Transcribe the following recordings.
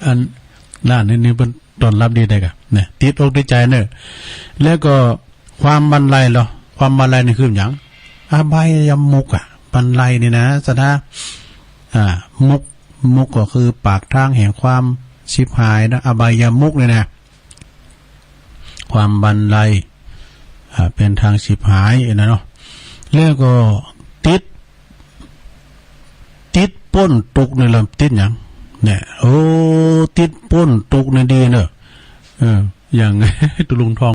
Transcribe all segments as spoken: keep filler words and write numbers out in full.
อัน ล้านนี้ นี่เปิ้นต้อนฮับดีได้ก่ะ เนี่ย ติดอกติดใจ๋เนาะ แล้วก็ความบันไลเหรอ ความบันไลนี่คือหยัง อบายมุขอะ บันไลนี่นะ ศรัทธา อ่า มุข มุขก็คือปากตางแห่งความฉิบหายนะ อบายมุขนี่นะ ความบันไล อ่า เป๋นตางฉิบหายนะเนาะ แล้วก็ติด ติดป๊นตุ๊กข์นี่ละติดหยัง เนี่ย โอ้ ติดป๊นตุ๊กข์นี่ดีเนาะ เออ อย่าง ตุ๊ลุงทอง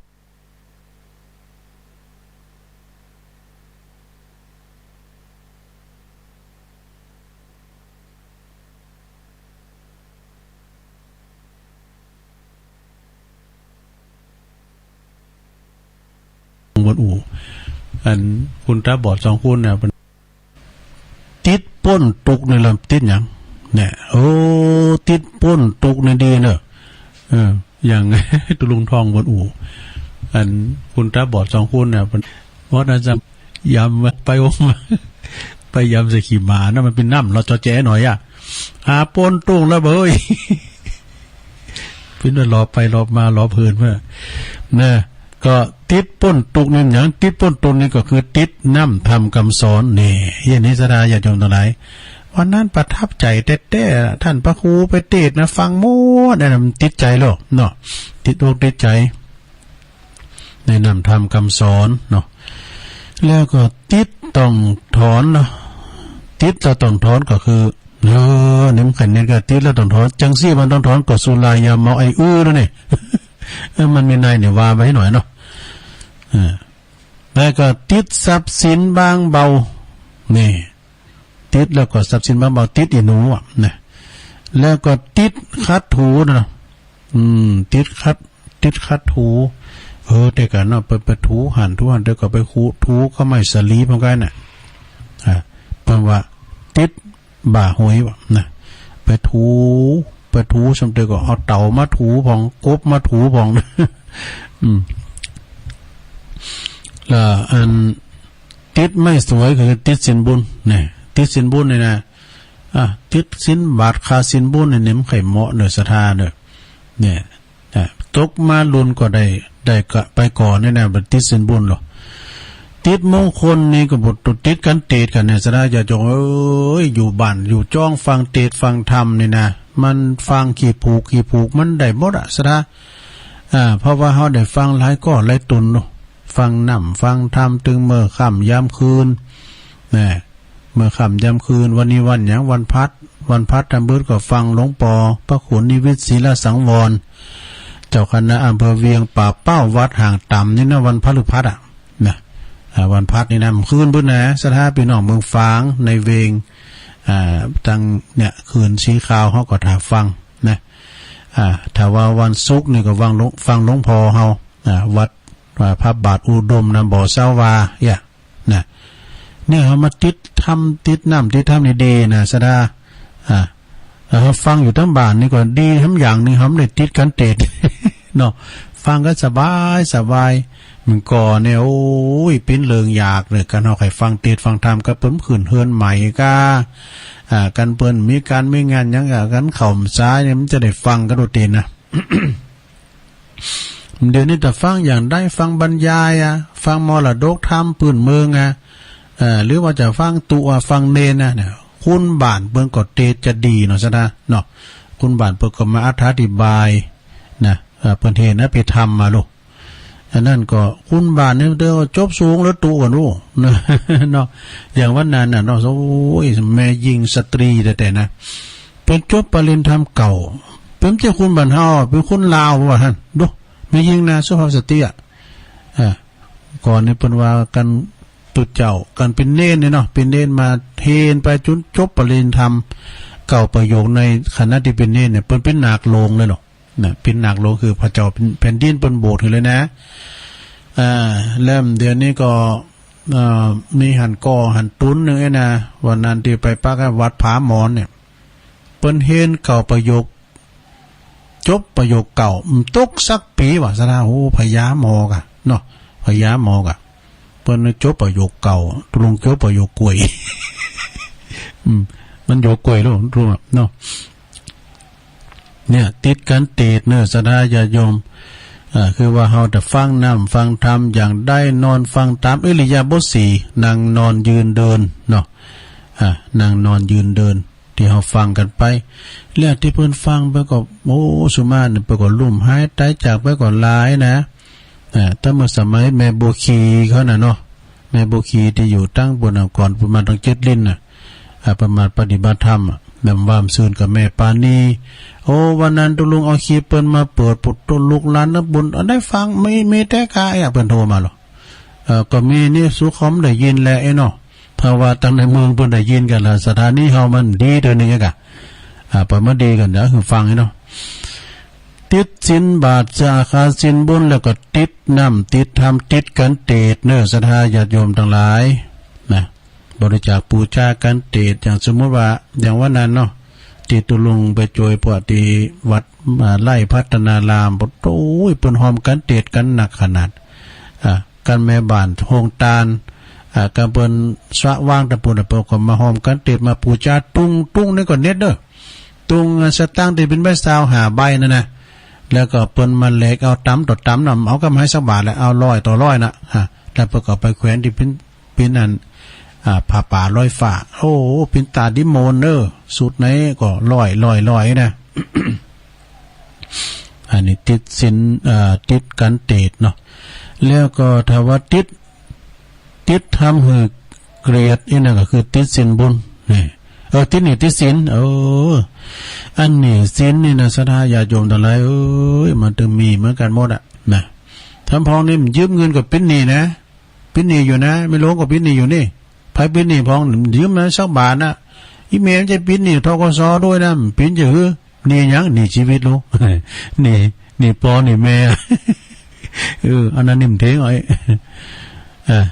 บนอู่ อันคนต๋าบอดสองคนเนี่ย ติดป๊นตุ๊กข์นี่ละติดหยัง เนี่ย โอ้ ติดป๊นตุ๊กข์นี่ดีเนาะ เออ อย่าง ตุ๊ลุงทองบนอู่ อันคนต๋าบอดสองคนเนี่ย เปิ้น ว่าน่าจะยำไปอมมา ไปยำใส่ขี้หมานะ มันเป๋นน้ำ เราจอแจหน่อยอะ หาป๊นตุ๊กข์แล้วเบ้ย เป๋นว่าหลอบไปหลอบมาหลอบเผินมา นะ ก็ติดป๊นตุ๊กข์นี่หยัง ติดป๊นตุ๊กข์นี่ก็คือติดน้ำธรรมกำสอน นี่ อย่างนี้ศรัทธาญาติโยมตังหลาย วันนั้นประทับใจ๋แต๊ๆ ต้านพระครูไปเตสน์นะ ฟังหมดนะ มันติดใจ๋แล้วเนาะ ติดอกติดใจ๋ ในน้ำธรรมกำสอนเนาะ แล้วก็ติดต้องถอนเนาะ ติดแล้วต้องถอนก็คือ เออ นี่มันขันเนี่ยก็ติดแล้วต้องถอน จังซี้มันต้องถอนก็สุรายาเมาไออื้อแล้วนี่ เออ มันมีในเนี่ยว่าไว้หน่อยเนาะ เออ แล้วก็ติดทรัพย์สินบางเบา นี่ ติดแล้วก็ทรัพย์สินบางเบา ติดอีหนูอะนะ แล้วก็ติดขัดถูนะ อืม ติดขัด ติดขัดถู เออ แต่ก่อนเนาะ ไป ไปถูหั้นถูหั้น แต่ก่อนไปขูดถูก็ไม่สลีพร้อมกั๋นน่ะ อ่า เปิ้นว่าติดบ่าหอยว่ะนะ ไปถู ไปถูซ้ำ แต่ก่อนเอาเต่ามาถูพ่อง กบมาถูพ่อง อืม แล้วอันติดไม่สวยคือติดศีลบุญเนี่ย ติดศีลบุญนี่นะ อ่ะ ติดศีลบาตรขาดศีลบุญนี่ นี่มันใค่เหมาะเนาะศรัทธาเนาะ เนี่ย อ่ะ ตกมาลุนก็ได้ ได้กะไปก่อนนี่นะ บ่ติดศีลบุญหรอก ติดมงคลนี่ก็บ่ติดกั๋นเตสน์กั๋นเนี่ย ศรัทธาญาติโยมเอ้ย อยู่บ้านอยู่จ้องฟังเตสน์ฟังธรรมนี่นะ มันฟังกี่ผูกกี่ผูกมันได้หมดอะศรัทธา อ่า เพราะว่าเฮาได้ฟังหลายก้อหลายต๋นเนาะ ฟังน้ำฟังธรรมตึงเมื่อค่ำยามคืน นะ เมื่อค่ำยามคืน วันนี้วันหยัง วันพฤหัส วันพฤหัส ตำเบิดก็ฟังหลวงปอพระครูนิวิตร ศีลสังวร เจ้าคณะอำเภอเวียงป่าเป้า วัดหางต๋ำนี่นะ วันพฤหัสอะ นะ อ่า วันพฤหัสนี่นะ คืนเบิดนะ ศรัทธาพี่น้องเมืองฝางในเวียง อ่า ตังเนี่ย คืนสีขาวเฮาก็ถ่าฟังนะ อ่า ถ้าว่าวันศุกร์นี่ก็ฟังหลวง ฟังหลวงปอเฮา อ่า วัด อ่า พระบาทอุดมนะ บ่อสาวา เนี่ย นะ เนี่ยเฮามาติดธรรม ติดน้ำ ติดธรรมนี่ดีนะศรัทธา อ่า เฮาฟังอยู่ตังบ้านนี่ก็ดี แถมอย่างนึ่งเฮาบ่ได้ติดกั๋นเตสน์ เนาะ ฟังกั๋นสบายสบาย เมื่อก่อนเนี่ย โอ้ย เป๋นเรื่องยากเลย ก๋านเฮาใค่ฟังเตสน์ฟังธรรม ก็เปิ้นขึ้นเฮือนใหม่ก่า อ่า ก๋านเปิ้นมีก๋านมีงานหยังก่า ก๋านเข้าพรรษาเนี่ย มันจะได้ฟังกั๋นโดดเด่นนะ เดี๋ยวนี้แต่ฟังอย่างใด ฟังบรรยายอะ ฟังมรดกธรรมปื้นเมืองอะ เอ่อ หรือว่าจะฟังตุ๊อะ ฟังเณรนะ เนี่ย คุณบ้านเปิ้นก็เตสน์จะดีเนาะศรัทธาเนาะ คุณบ้านเปิ้นก็มาอธิบายนะ เอ่อ เปิ้นเทศน์อภิธรรมมาลูก อันนั้นก็คุณบ้านเนี่ยเดี๋ยวจบสูงแล้วตุ๊กั๋นลูก เนาะ อย่างวันนั้นน่ะเนาะ โอ้ย แม่ญิงสตรีแต๊ๆ นะ เปิ้นจบปริญญาธรรมเก้า เปิ้นบ่ใจ้คุณบ้านเฮา เปิ้นคนลาวว่าหั้น ดู แม่ญิงนะ สุภาพสตรีอะ อ่า ก่อนนี่เปิ้นว่ากั๋นตุ๊เจ้า กั๋นเป๋นเณรเนี่ยเนาะ เป๋นเณรมาเฮนไปจ๋นจบปริญญาธรรมเก้าประโยค ในขณะตี้เป๋นเณรเนี่ย เปิ้นเป๋นนาคหลวงเลยเนาะ นะ เป๋นนาคหลวงคือพระเจ้าแผ่นดินเปิ้นโบสถ์หื้อเลยนะ อ่า แล้วเดี๋ยวนี้ก็ เอ่อ มีหั้นก่อหั้นตุ๊นนึ่งเอ้ยนะ วันนั้นตี้ไปปักวัดผาหมอนเนี่ย เปิ้นเฮนเก้าประโยค จบประโยคเก้า บ่ตกสักปี๋ว่ะศรัทธา โอ้ พญาหมอก่ะ เนาะ พญาหมอก่ะ เปิ้นจบประโยคเก้า ตุ๊ลุงจบประโยคกล้วย อืม มันโยคกล้วยลูก ตุ๊ลุงอะ เนาะ เนี่ย ติดกัณฑ์เตศน์เน่อ ศรัทธาญาติโยม อ่า คือว่าเฮาจะฟังน้ำฟังธรรมอย่างได้ นอนฟังต๋ามอิริยาบถสี่ นั่ง นอน ยืน เดิน เนาะ อ่า นั่ง นอน ยืน เดิน ตี้เฮาฟังกั๋นไป แล้วตี้เปิ้นฟังไปก็ โอ้ สุมาเนี่ย เปิ้นก็ลุ่มหายต๋ายจากไปก็หลายนะ อ่า ตั้งเมื่อสมัยแม่บัวขีเขาน่ะเนาะ แม่บัวขีตี้อยู่ตังปู๊นน่ะ ก่อนปู๊นมาตังเจ็ดริ้นน่ะ อ่า เปิ้นมาปฏิบัติธรรมอะ แม่หว่ามซื่นกับแม่ปานี โอ้ วันนั้นตุ๊ลุงเอาคลิปเปิ้นมาเปิด ปุตตุลูกหลานนะบุญ อันได้ฟัง มี มีแต๊กา เอ๊ะ เปิ้นโทรมาเหรอ เอ่อ ก็มีนี่ สุขอมได้ยินแลเนาะ เพราะว่าตังในเมืองเปิ้นได้ยินกั๋นละ สถานีเฮามันดีเตื้อนึ่งอะกะ อ่า เปิ้นมาดีกั๋น เดี๋ยวหื้อฟังเนาะ ติดศีลบาตร สาขาศีลบุญ แล้วก็ติดน้ำ ติดธรรม ติดกัณฑ์เตศน์เน่อ ศรัทธาญาติโยมตังหลาย นะ บริจาคปู๋จากัณฑ์เตศน์ อย่างสมมุติว่า อย่างวันนั้นเนาะ ตี้ตุ๊ลุงไปจ้วยพวกตี้วัด อ่า ไร่พัฒนาราม โอ้ย เปิ้นฮอมกัณฑ์เตศน์กั๋นหนักขนาด อ่า กัณฑ์แม่บ้านโฮงตาน อ่า กัณฑ์เปิ้นสระว่างตะปูนน่ะ เปิ้นก็มาฮอมกัณฑ์เตศน์ มาปู๋จา ตุง ตุงนี่ก็เน็ดเน่อ ตุงสตางค์ตี้เป๋นใบซาวห้าใบนั่นนะ แล้วก็เปิ้นมาแหลกเอาต๋ามต่อต๋ามน่ะ เอากำไห้สักบาทแหละ เอาร้อยต่อร้อยน่ะ ฮะ แล้วเปิ้นก็ไปแขวนตี้เป๋น เป๋นอัน อ่า ผ้าป่าลอยฟ้า โอ้ เป๋นต๋าดิมนต์เน่อ สุดไหนก็ร้อย ร้อย ร้อยนะ อันนี้ติดศีล เอ่อ ติดกัณฑ์เตศน์เนาะ แล้วก็ถ้าว่าติด ติดธรรมหื้อเกลียด อี้นั่นก็คือติดศีลบุญ นี่ เออ ติดหนี้ติดสิน เออ อันหนี้สินนี่นะ ศรัทธาญาติโยมตังหลายเอ้ย มันตึงมีเหมือนกั๋นหมดอะ นะ ธรรมพองนี่มันยืมเงินก็ปิดหนี้นะ ปิดหนี้อยู่นะ แม่หลวงก็ปิดหนี้อยู่นี่ ใผปิดหนี้พอง ยืมมาสักบาทนะ อีแม่มันจะปิดหนี้ ธ.ก.ส. ด้วยนะ มันปิดจะหื้อ หนี้หยัง หนี้จีวิตลูก หนี้ หนี้ป้อหนี้แม่ เออ อันนั้นนี่มันเถิงเอา เออ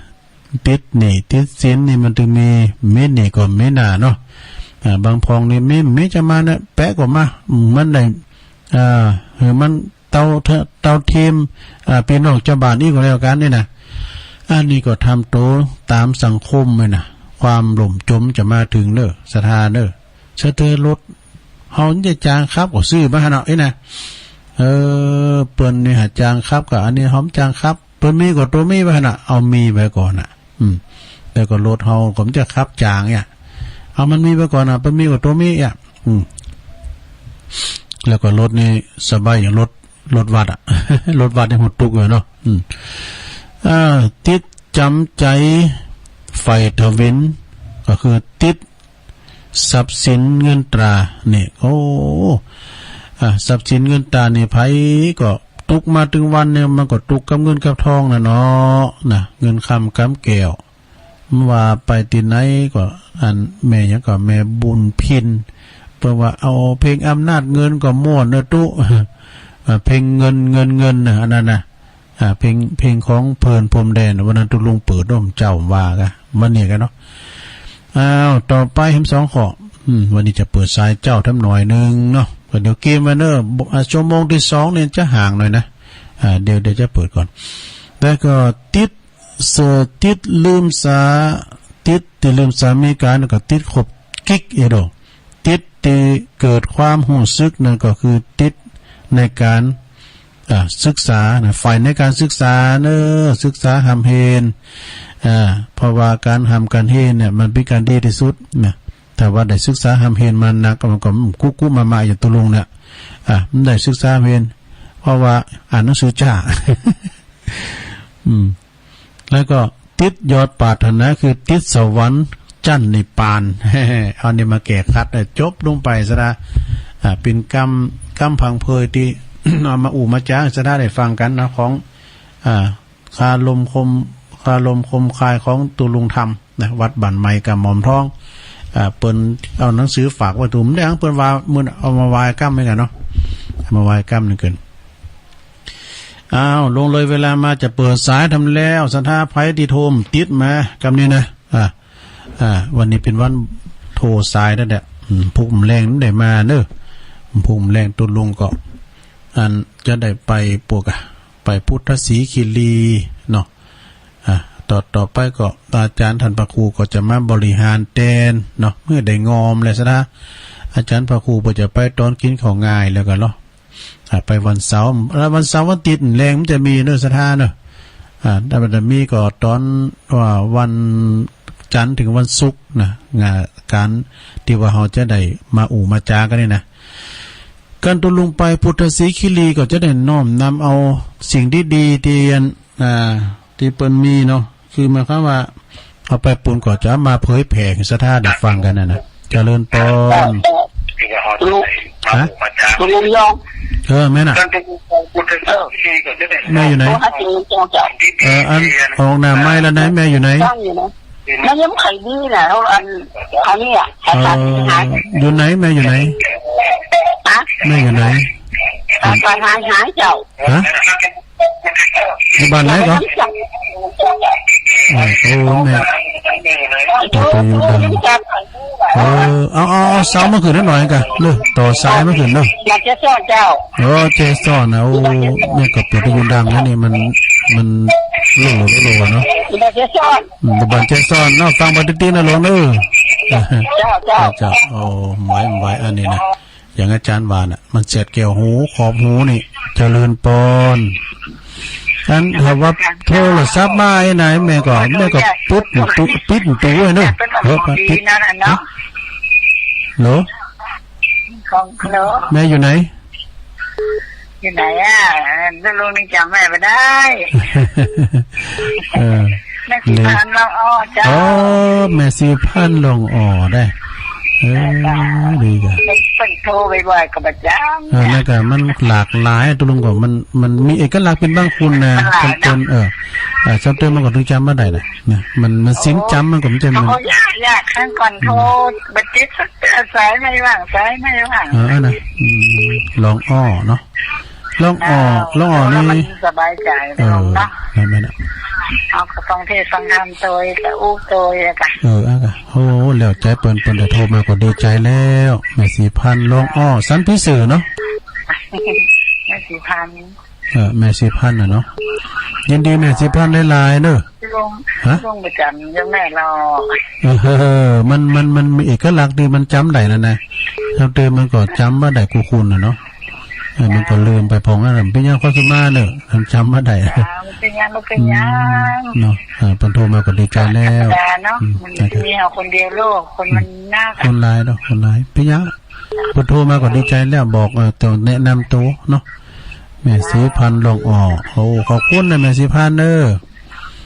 ติดหนี้ติดสินนี่มันตึงมี มีหนี้ก็มีหน้าเนาะ อ่า บางพองนี่มี มีจะมาเนี่ย แปะก็มา มันได้ อ่า หื้อมัน เต้าเท- เต้าเทียม อ่า ปี้น้องจาวบ้านอี้ก็แล้วกั๋นนี่นะ อันนี้ก็ทำโตต๋ามสังคมเลยนะ ความล่มจ๋มจะมาเถิงเน่อ ศรัทธาเน่อ สะเทือนรถ เฮาจะจ้างขับก็ซื้อมาหั่นเนาะ อี้นะ เออ เปิ้นนี่หาจ้างขับก็ อันนี้เฮาบ่จ้างขับ เปิ้นมีก็โตมีไว้หั่นน่ะ เอามีไว้ก่อนน่ะ อืม แล้วก็รถเฮาก็บ่จะขับจ้างเนี่ย เอามันมีไว้ก่อนน่ะ เปิ้นมีก็โตมีอ่ะ อืม แล้วก็รถนี่สบายอย่างรถ รถวัดอะ รถวัดนี่หัวตุกเลยเนาะ อืม อ่า ติดจ๋ำใจ๋ใฝ่ถวิล ก็คือติดทรัพย์สินเงินตรา นี่ โอ้ อ่า ทรัพย์สินเงินตรานี่ ใผก็ ตุ๊กมาตึงวันเนี่ย มันก็ตุ๊กกับเงินกับทองน่ะเนาะ นะ เงินคำกำแก้ว ว่าไปตี้ไหนก็ อันแม่หยังก็ แม่บุญพิน เปิ้นว่าเอาเพลงอำนาจเงินก็ม่วนเน่อตุ๊ อ่า เพลงเงิน เงิน เงินน่ะ อันนั้นน่ะ อ่า เพลง เพลงของเพลินพรหมแดน วันนั้นตุ๊ลุงเปิดโดมเจ้าว่าก่ะ วันนี้ก่ะเนาะ อ้าว ต่อไปแหมสองข้อ อืม วันนี้จะเปิดสายเจ้าแถมหน่อยนึ่งเนาะ ก็เดี๋ยวเกมไว้เน่อ อ่า ชั่วโมงตี้สองเนี่ยจะห่างหน่อยนะ อ่า เดี๋ยว เดี๋ยวจะเปิดก่อน แล้วก็ติดเสอ ติดลืมสา ติดตี้ลืมสามีกั๋น แล้วก็ติดคบกิ๊กเอโด ติดตี้เกิดความฮู้สึก นั่นก็คือติดในก๋าน อ่า ศึกษานะ ใฝ่ในก๋านศึกษาเน่อ ศึกษาฮ่ำเฮน อ่า เพราะว่าก๋านฮ่ำก๋านเฮนเนี่ย มันเป๋นก๋านดีตี้สุดนะ ถ้าว่าได้ศึกษาฮ่ำเฮนมานัก มันก็กุ๊กกุ๊กมะมะอย่างตุ๊ลุงเนี่ย อ่า มันได้ศึกษาฮ่ำเฮน เพราะว่าอ่านหนังสือจ้า อืม แล้วก็ติดยอดปรารถนาคือติดสวรรค์จั้นนิพพาน เอานี่มาแก้ขัด เออ จบลงไปซะละ อ่า เป๋นกำ กำพังเพยตี้ เอามาอู้มาจ๋าซะละ ได้ฟังกั๋นนะ ของ อ่า คารมคม คารมคมคายของตุ๊ลุงธรรมนะ วัดบ้านใหม่กำหม่อมทอง อ่า เปิ้นเอาหนังสือฝากไว้ตุ๊ลุง ได้ เปิ้นว่ามื้อเอามาไหว้กำเหมือนกั๋นเนาะ เอามาไหว้กำนึ่งกั๋น อ้าว ล่วงเลยเวลามาจะเปิดสายแถมแล้ว ศรัทธาใผตี้โทรติดมากำนี้นะ อ่า อ่า วันนี้เป๋นวันโทรสายแล้วเนี่ย อืม พุธแลงบ่ได้มาเน่อ พุธแลงตุ๊ลุงก็ อันจะได้ไปปวกอะ ไปพุทธศรีคีรีเนาะ อ่า ต่อ ต่อไปก็อาจ๋ารย์ต้านพระครูก็จะมาบริหารแตนเนาะ เมื่อได้งอมแล้วซะนะ อาจ๋ารย์พระครูเปิ้นจะไปตอนกิ๋นข้าวงายแล้วกั๋นเนาะ อ่า ไปวันเสาร์ แล้ววันเสาร์วันอาทิตย์แหล่งมันจะมีเนาะ ศรัทธาเนาะ อ่า ถ้ามันจะมีก็ตอนว่าวันจันทร์เถิงวันศุกร์นะ งานก๋านตี้ว่าเฮาจะได้มาอู้มาจ๋ากั๋นนี่นะ การตุลุงไปพุทธศรีคิรีก็จะได้น้อมนำเอาสิ่งดีๆ ตี้อัน อ่า ตี้เปิ้นมีเนาะ คือหมายความว่า เอาไปปูนก็จะมาเผยแผ่หื้อศรัทธาได้ฟังกั๋นน่ะนะ เจริญปอน ฮะ ตุลุงยอง เออ แม่น่ะ เออ แม่อยู่ไหน โทรหาตุลุงยองเจ้า เออ อันออกหน้าไมค์แล้วนะ แม่อยู่ไหน ฟังอยู่นะ มันยังไม่ค่อยดีนะ เพราะอัน อันนี้อ่ะ อาการหาย เออ อยู่ไหน แม่อยู่ไหน ฮะ แม่อยู่ไหน อาการหายหายเจ้า ฮะ อยู่บ้านไหนก่อ โอ้ โอ้ แม่ ต่อไปอยู่บ้าน เออ เอา เอา เอาเสามาขึ้นหน่อยก่ะ เนาะ ต่อสายมาขึ้นเนาะ อยากจะสอนเจ้า โอ้ เจสอนนะ โอ้ แม่ก็เปิดอยู่ดังนะนี่ มัน มันโล่งๆ เนาะ อยากจะสอน อืม บ้านเจสอนเนาะ ฟังบ่าตี้ๆ นะหลวงเอ้อ เจ้า เจ้า เจ้า โอ้ ไหว ไหว อันนี้นะ อย่างอาจ๋ารย์ว่าน่ะ มันแสดแก้วหู ขอบหูนี่ เจริญปอน อันถ้าว่าโทรศัพท์มาไอ้ไหน แม่ก็ แม่ก็ปิดตู ปิดตูไว้เนาะ เออ ปิด ฮัลโหล ของ ฮัลโหล แม่อยู่ไหน อยู่ไหนอ่ะ เออ ลูกนี่จ๋ำแม่บ่ได้ เออ แม่ศรีพันธ์ลองอ้อเจ้า อ๋อ แม่ศรีพันธ์ลองอ้อได้ เออ ดีจ้ะ เปิ้นโทรบ่อยๆ ก็บ่จ๋ำ เออ นั่นก็มันหลากหลาย ตกลงก็มัน มันมีเอกลักษณ์เป๋นบางคนนะ มันหลายเนาะ บางคน เออ อ่า ซ้ำเติมมันก็ถึงจ๋ำบ่ได้นะ นะ มัน มันสิ้นจ๋ำมันก็บ่ใจ้ มัน โอ้ ยาก ยาก ครั้งก่อนโทร อืม บ่ติด สายไม่ว่าง สายไม่ว่าง เออ นะ อืม ลองอ้อเนาะ ลองอ้อ เออ ลองอ้อนี่ มันสบายใจ๋ เออ ลองเนาะ นั่นแหละ เฮาก็ฟังเทศน์ฟังธรรมโตย ก็อู้โตยอะกะ เออ อะกะ โอ้ แล้วใจ๋เปิ้น เปิ้นได้โทรมาก็ดีใจ๋แล้ว แม่ศรีพันธ์ ลองอ้อ สันผีเสื้อเนาะ แม่ศรีพันธ์ เออ แม่ศรีพันธ์น่ะเนาะ ยินดีแม่ศรีพันธ์หลายๆ เนาะ ลง ฮะ ลงประจ๋ำยังแม่รอ เออ มัน มัน มันมีเอกลักษณ์ตี้มันจ๋ำได้นั่นนะ ถ้าเติมมันก็จ๋ำบ่ได้กู้คนน่ะเนาะ เออ มันก็ลืมไปพ่องอันนั้น เป๋นหยัง ความสามารถเนาะ มันจ๋ำบ่ได้ อ่า มันเป๋นหยัง มันเป๋นหยัง อืม เนาะ เออ เปิ้นโทรมาก็ดีใจ๋แล้ว ธรรมดาเนาะ อืม มัน นะครับ มีเฮาคนเดียวโลก คนมันนัก คนหลายเนาะ คนหลาย เป๋นหยัง เปิ้นโทรมาก็ดีใจ๋แล้ว บอก เออ ต้องแนะนำโตเนาะ แม่ศรีพันธ์ ลองอ้อ โอ้ ขอบคุณนะแม่ศรีพันธ์เด้อ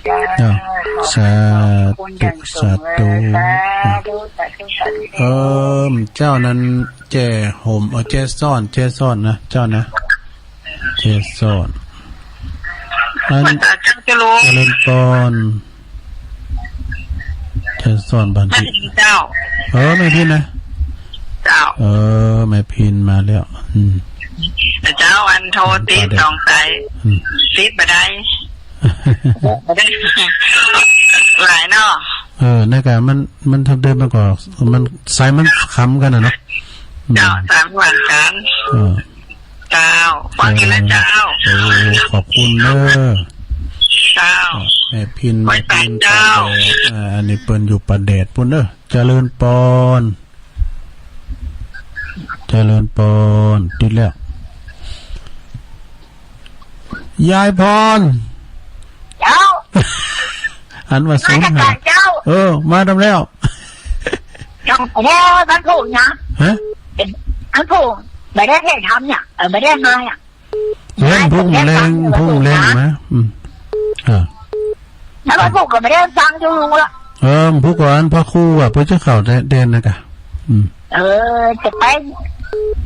เจ้า เนาะ ขอบคุณ สาธุ ขอบคุณอย่างสูงเลย สาธุ สาธุ สาธุ สาธุ เออ เจ้านั้นแจ้ห่ม เออ แจ้ซ้อน แจ้ซ้อนนะ เจ้านะ แจ้ซ้อน อัน เจ้า เจ้า เจริญปอน แจ้ซ้อนบ้าน แม่พินเจ้า เออ แม่พินนะ เจ้า เออ แม่พินมาแล้ว อืม เจ้า อันโทรติดสองสาย อืม ติดบ่ได้ บ่ได้ หลายเนาะ เออ นั่นกะ มัน มันทำเดิมมันก็ มัน สายมันคำกั๋นน่ะเนาะ อืม เจ้า สายมันหวานกั๋น เออ เจ้า ฟังอยู่แล้วเจ้า เออ ขอบคุณเด้อ เจ้า แม่พิน ไหว้สาเจ้า แม่พิน อ่า อันนี้เปิ้นอยู่ป่าแดดปู๊นเด้อ เจริญปอน เจริญปอน ติดแล้ว ยายพร เจ้า หันมาสูง มาจากไหนเจ้า เออ มาทำแล้ว จัง โอ้ มันผูกนะ ฮะ มันผูก บ่ได้เฮ็ดธรรมเนี่ย เออ บ่ได้มาเนี่ย เล่นพุ่งแรง พุ่งแรงนะ อืม เออ แล้วมันผูกก็บ่ได้ฟังอยู่ละ เออ ผู้ก่อนพระครูอ่ะ เปิ้นจะเข้าแดนนะกะ อืม เออ จะไป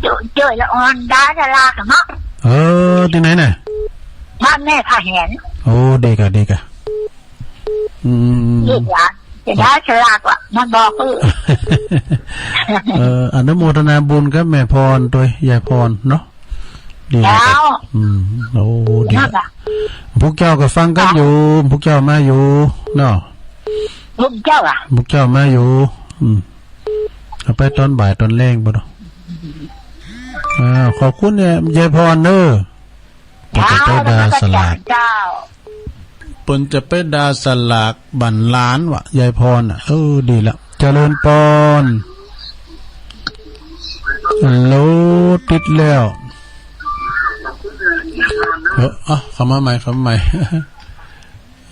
เจอ เจอละอ่อนดาดารากันเนาะ เออ ตี้ไหนน่ะ บ้านแม่พระแหน โอ้ ดีกะ ดีกะ อืม ลูกหลานจะได้ฉลากว่ะ มันบอกคือ เออ อนุโมทนาบุญกับแม่พรตวย ยายพรเนาะ ดีนะ เจ้า อืม โอ้ ดี นั่นล่ะ พวกเจ้าก็ฟังกั๋นอยู่ พวกเจ้ามาอยู่ เนาะ พวกเจ้าอะ พวกเจ้ามาอยู่ อืม เอาไปตอนบ่ายตอนแลงบ่เนาะ อ่า ขอบคุณเนี่ย ยายพรเด้อ เปิ้นจะไปดาสลาก เจ้า เปิ้นจะไปดาสลากบั้นหลานวะ ยายพรน่ะ เออ ดีละ เจริญปอน ฮัลโหล ติดแล้ว เออ อ่ะ เข้ามาใหม่ เข้ามาใหม่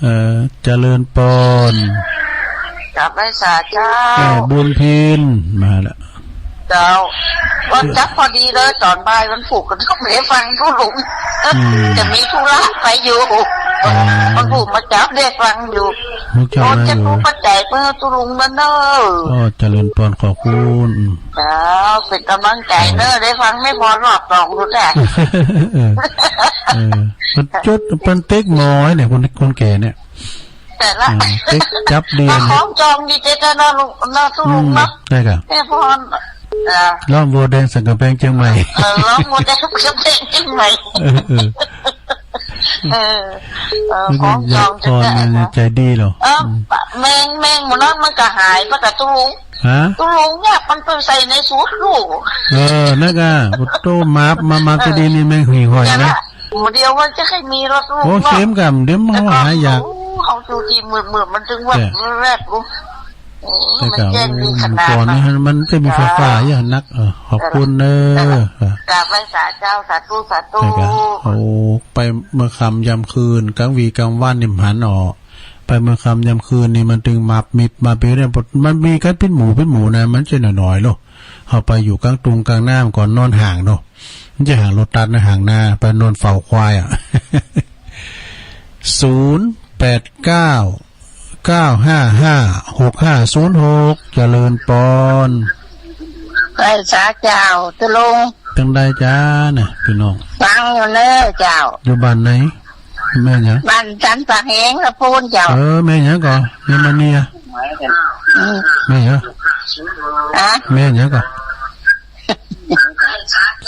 เอ่อ เจริญปอน กราบไหว้สาเจ้า แม่บุญพิน มาแล้ว เจ้า วันจักรพอดีเลย ต๋อนบ่ายวันพูกก็ต้องไปฟังตุ๊ลุง อืม จะมีธุระไปอยู่ อ๋อ วันพูกมาจับได้ฟังอยู่ มาจับ ต๋อนจะ มาอยู่ พูกปัจจัยเปิ้นตุ๊ลุงแล้วเนอะ อ๋อ เจริญปอน ขอบคุณ เจ้า เป๋นก๋ำลังใจ๋เนอะ ได้ฟังแม่พรรอบสองดูจ้ะ เออ เออ มันจุด มันเต๊กหม้อเนี่ย คน คนแก่เนี่ย แต่ละ เออ เต๊กจับเดียน มาคล้องจองดีเต๊กเนอะลุง เนอะตุ๊ลุงเนอะ อืม ได้ครับ แม่พร เออ ล้อมวัวแดงสันก๋ำแพงเจียงใหม่ เออ ล้อมวัวแดงสันก๋ำแพงเจียงใหม่ เออ เออ เออ เออ นึกว่า คล้องจอง ยายพร จะได้ มันใจ๋ดีเหรอ เออ อืม แมง แมงหมู่นั้นมันก็หายไปกับตุ๊ลุง ฮะ ตุ๊ลุงเนี่ยมันไปใส่ในสูตรลูก เออ นั่นก็ โอ้โห มา มา มา เออ จะดีนี่แมงหึ่ยหอยนะ เดี๋ยวนะ หมู่เดียวมันจะใค่มีรถลูก โอ้ เนาะ เข็มกำ เดี๋ยวมัน แล้วก็ หายาก โอ้ เขาอยู่ตี้มืดๆ มันจึงแวบ แจ๋ แวบ โอ้ แล้วก็ มันแจ้งดีขนาด โอ้ ก่อนนี้ นั้น มันจะมีไฟฟ้า เจ้า อย่างนัก เออ ขอบคุณเนอะ เออ เออ กราบไหว้สาเจ้า สาธุ สาธุ แล้วก็ โอ้ ไปเมื่อค่ำยามคืน กลางวีกลางวันนี่มันหันออก ไปเมื่อค่ำยามคืนนี่มันตึงมับมิบมาเปียวเนี่ย มันมีกั๋นเป๋นหมู่เป๋นหมู่นะ มันจะน้อยๆ โลก เฮาไปอยู่กลางตุงกลางน้ำก่อน นอนห่างเนาะ มันจะห่างโลตัสนะ ห่างนา ไปนอนเฝ้าควายอะ ศูนย์แปดเก้า เก้าห้าห้า หกห้าศูนย์หก เจริญปอน ไหว้สาเจ้าตุ๊ลุง จั่งใดจ๊ะเนี่ย ปี้น้อง ฟังอยู่เนอะเจ้า อยู่บ้านไหน แม่นหยัง บ้านสันป่าแหงละปูนเจ้า เออ แม่นหยังก่อ แม่มณีอะ อืม แม่นหยัง อะ แม่นหยังก่อ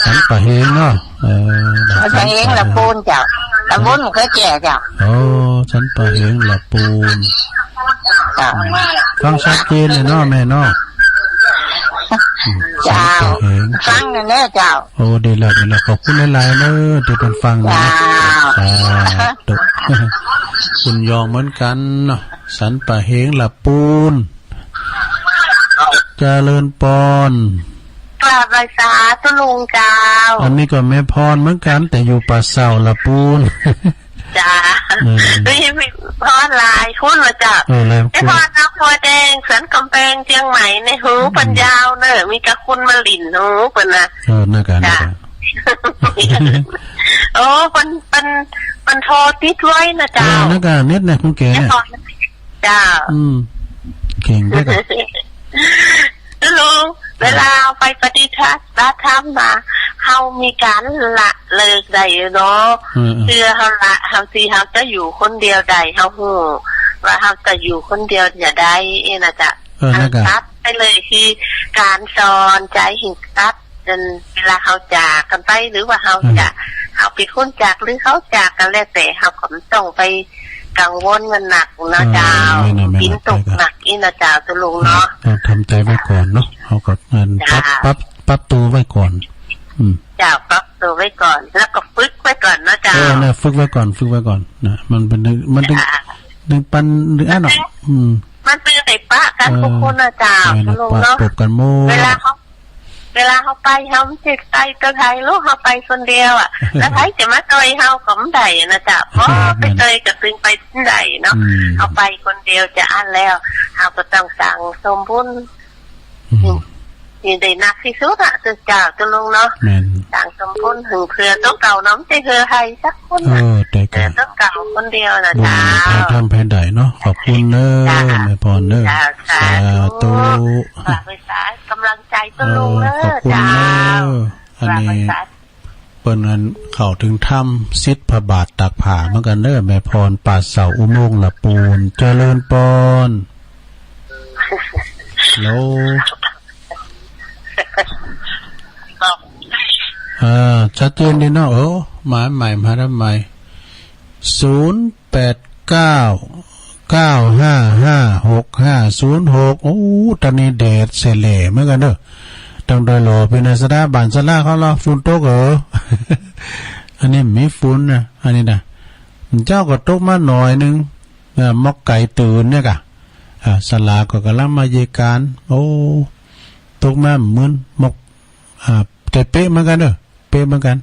สันป่าแหงเนาะ เออ สันป่าแหงละปูนเจ้า ตำบลมะเขือแจ้เจ้า โอ้ สันป่าแหงละปูน เจ้า ฟังชัดเจนเลยเนาะแม่เนาะ อืม เจ้า สันป่าแหง ฟังนั่นแหละเจ้า โอ้ ดีแล้ว ดีแล้ว ขอบคุณหลายๆ เนอะ ตี้เปิ้นฟังนะ เจ้า สาธุ คุณยองเหมือนกั๋นเนาะ สันป่าแหงละปูน เจริญปอน กราบไหว้สาตุ๊ลุงเจ้า อันนี้ก็แม่พรเหมือนกั๋น แต่อยู่ป่าเศร้าละปูน จ้า เออ นี่มีพรหลายคนละเจ้า เออ หลายคน แม่พรน้องบัวแดง สันก๋ำแพงเจียงใหม่ ในหู อืม เปิ้นยาวเนอะ มีก้าคนมาหลิ้นหูเปิ้นนะ เออ นั่นก็ จ้า นั่นก็ โอ้ เปิ้น เปิ้น เปิ้นโทรติดไว้นะเจ้า เออ นั่นก็ เน็ตนะ คนแก่เนี่ย แม่พร เจ้า อืม เก่งด้วยกัน ตุ๊ลุง เวลาไปปฏิบัติธรรมมา เฮามีก๋านละเลิกได้เนาะ อืม เพื่อเฮาละ เฮาตี้เฮาจะอยู่คนเดียวได้ เฮาฮู้ว่าเฮาจะอยู่คนเดียวจะได้เองนะจ๊ะ เออ นั่นก็ ตัดไปเลย คือก๋านสอนใจ๋หื้อตัด เวลาเฮาจากกั๋นไป หรือว่าเฮาจะ อืม เฮาเป๋นคนจาก หรือเขาจากกั๋นแล้วแต่ เฮาก็บ่ต้องไป กังวลกั๋นนักนะเจ้า เออ แม่นน่ะ แม่นน่ะ ฝนตกหนักอี้นะเจ้า ตุ๊ลุงเนาะ เออ ก็ทำใจ๋ไว้ก่อนเนาะ เฮาก็ เอ่อ เจ้า ปรับ ปรับ ปรับตั๋วไว้ก่อน อืม เจ้า ปรับตั๋วไว้ก่อน แล้วก็ฝึกไว้ก่อนนะเจ้า เออ น่ะ ฝึกไว้ก่อน ฝึกไว้ก่อน นะ มันเป๋น มันเป๋น เจ้า เป๋นปัน เป๋นอันเนาะ อืม มันเป๋นไอ้ปะกั๋น เออ ทุกคนนะเจ้า แม่นน่ะ ตุ๊ลุงเนาะ ปะปบกั๋นหมด เวลาเฮา เวลาเฮาไป เฮาบ่ใจ้ไปกับใผลูก เฮาไปคนเดียวอะ แล้วใผจะมาจ้อยเฮาก็บ่ได้นะจ๊ะ เพราะ เออ ไปจ้อยก็ตึงไปบ่ได้เนาะ อืม เฮาไปคนเดียวจะอั้นแล้ว เฮาก็ต้องสั่งสมบุญ อืม นี่ได้หนักตี้สุดอะ ตุ๊เจ้าตุ๊ลุงเนาะ แม่น สั่งสมบุญหื้อเผื่อตุ๊เก่าเนาะ บ่ใจ้หื้อใผสักคน เอ น่ะ อ แต่ก็ เออ ตุ๊เก่าคนเดียวนะ บุญ จ๊ะ ไผทำไผได้เนาะ ขอบคุณเน้อ จ้ะ แม่พรเน้อ จ้ะ สาธุ สาธุ ฝากไว้สา ก๋ำลังใจ๋ตุ๊ลุงเน้อ เออ ขอบคุณเน้อ จ้า อันนี้ ฝากไว้สา เปิ้นอันเข้าเถิงธรรม สิทธิ์พระบาทตากผ้าเหมือนกั๋นเน้อ แม่พร ป่าเศร้าอุโมงค์ละปูน เจริญปอน ฮัลโหล เออ ชัดเจนดีเนาะ เออ มาใหม่ มาใหม่ ศูนย์แปดเก้า เก้าห้าห้า หกห้าศูนย์หก โอ้ ต๋อนนี้แดดเสแหล่เหมือนกั๋นเน้อ ตางดอยหล่อเป๋นไง สะดา บ้านสะดาเฮาละ ฝนตกเออ อันนี้มีฝนนะ อันนี้นะ เจ๊าก็ตกมาหน่อยนึ่ง เออ หมอกไก่ตื่นเนี่ยก่ะ อ่า สลาก็ก่ำลังมาเยียะก๋าน โอ้ ตกมาเหมือนหมอก อ่า แต่เป๊ะเหมือนกั๋นเน่อ เป๊ะเหมือนกั๋น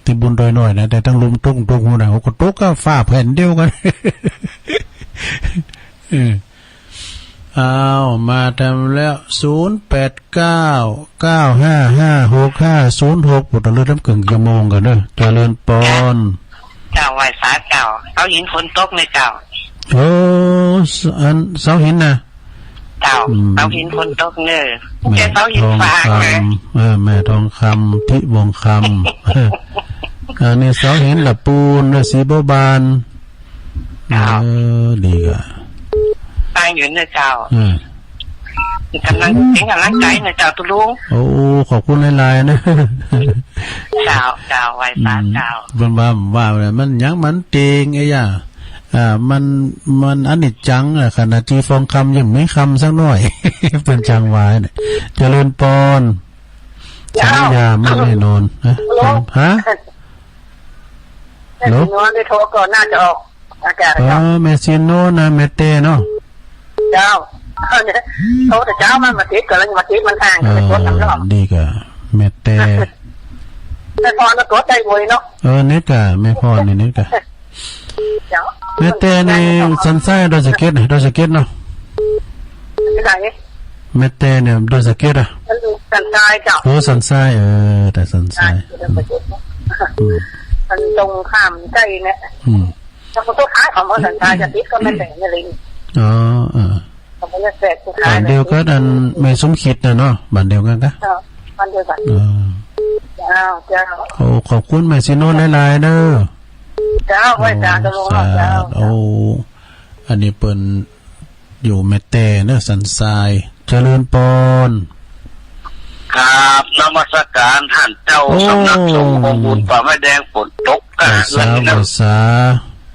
ตี้บุญดอยน้อยนะ แต่ตึงลุมตก ตกฮู้นะ โอ้ ก็ตกกับฟ้าแผ่นเดียวกั๋น เออ อ้าว มาแถมแล้ว ศูนย์แปดเก้า เก้าห้าห้า หกห้าศูนย์หก ปุตตะลึกน้ำกึ่งชั่วโมงกั๋นเน่อ เจริญปอน เจ้า ไหว้สาเจ้า เสาหินฝนตกเน่อเจ้า โอ้ อันเสาหินนะ เจ้า อืม เสาหินฝนตกเน่อ แม่ เจ้าเสาหินฟ้า ทองคำ นะ เออ แม่ทองคำ ทิวงศ์คำ อันนี้เสาหินละปูนเน่อ สีบัวบาน เจ้า เออ ดีก่ะ ฟังอยู่เน่อเจ้า เออ ก๋ำลัง เป๋นก๋ำลังใจ๋เน่อเจ้าตุ๊ลุง โอ้ ขอบคุณหลายๆ เน่อ เจ้า เจ้า ไหว้สาเจ้า อืม เปิ้นว่า ว่ามันหยังมันเต็งไอ้หยัง อ่า มัน มันอนิจจังอะ ขนาดตี้ฟองคำยังบ่มีคำสักหน้อย เปิ้นจังว่าเน่อ เจริญปอน เจ้า สัญญาไม่แน่นอน ฮะ ฮัลโหล ฮะ ฮัลโหล แม่ศรีนวลได้โทรก่อน น่าจะออกอากาศ เออ เจ้า แม่ศรีนวลนะ แม่แตเนาะ เจ้า โทรแต่เจ๊ามา บ่ติด ก่อนแล้วบ่ติด มันห่าง เออ เลยกดนำรอบ ดีก่ะ แม่แต แม่พรก็กดได้บ่อยเนาะ เออ เน็ตก่ะ แม่พรนี่เน็ตก่ะ เจ้า แม่แตนี่สันทรายดอยสะเก็ดนะ ดอยสะเก็ดเนาะ ที่ไหน แม่แตเนี่ยดอยสะเก็ดอะ สันทรายเจ้า โอ้ สันทราย เออ แต่สันทราย ใช่ อืม มันตรงข้ามใกล้เนี่ย อืม แล้วมันก็ขายของสันทรายจะติดก็แม่แตนี่เลย อ๋อ เออ ของแม่แตสุดท้าย บ้านเดียวกั๋นอันแม่สมคิดน่ะเนาะ บ้านเดียวกั๋นกะ เจ้า บ้านเดียวกั๋น เออ เจ้า เจ้า โอ้ ขอบคุณแม่ศรีนวลหลายๆ เน่อ เจ้า ไหว้สา โอ้ ตุ๊ลุง สา เจ้า โอ้ อันนี้เปิ้นอยู่แม่แตเน่อ สันทราย เจริญปอน ครับ นมัสการต้านเจ้า โอ้ สำนักสงฆ์องค์บุญป่าไม้แดง ฝนตกกะ ไหว้สา เอื้อนนี่นะ ไหว้สา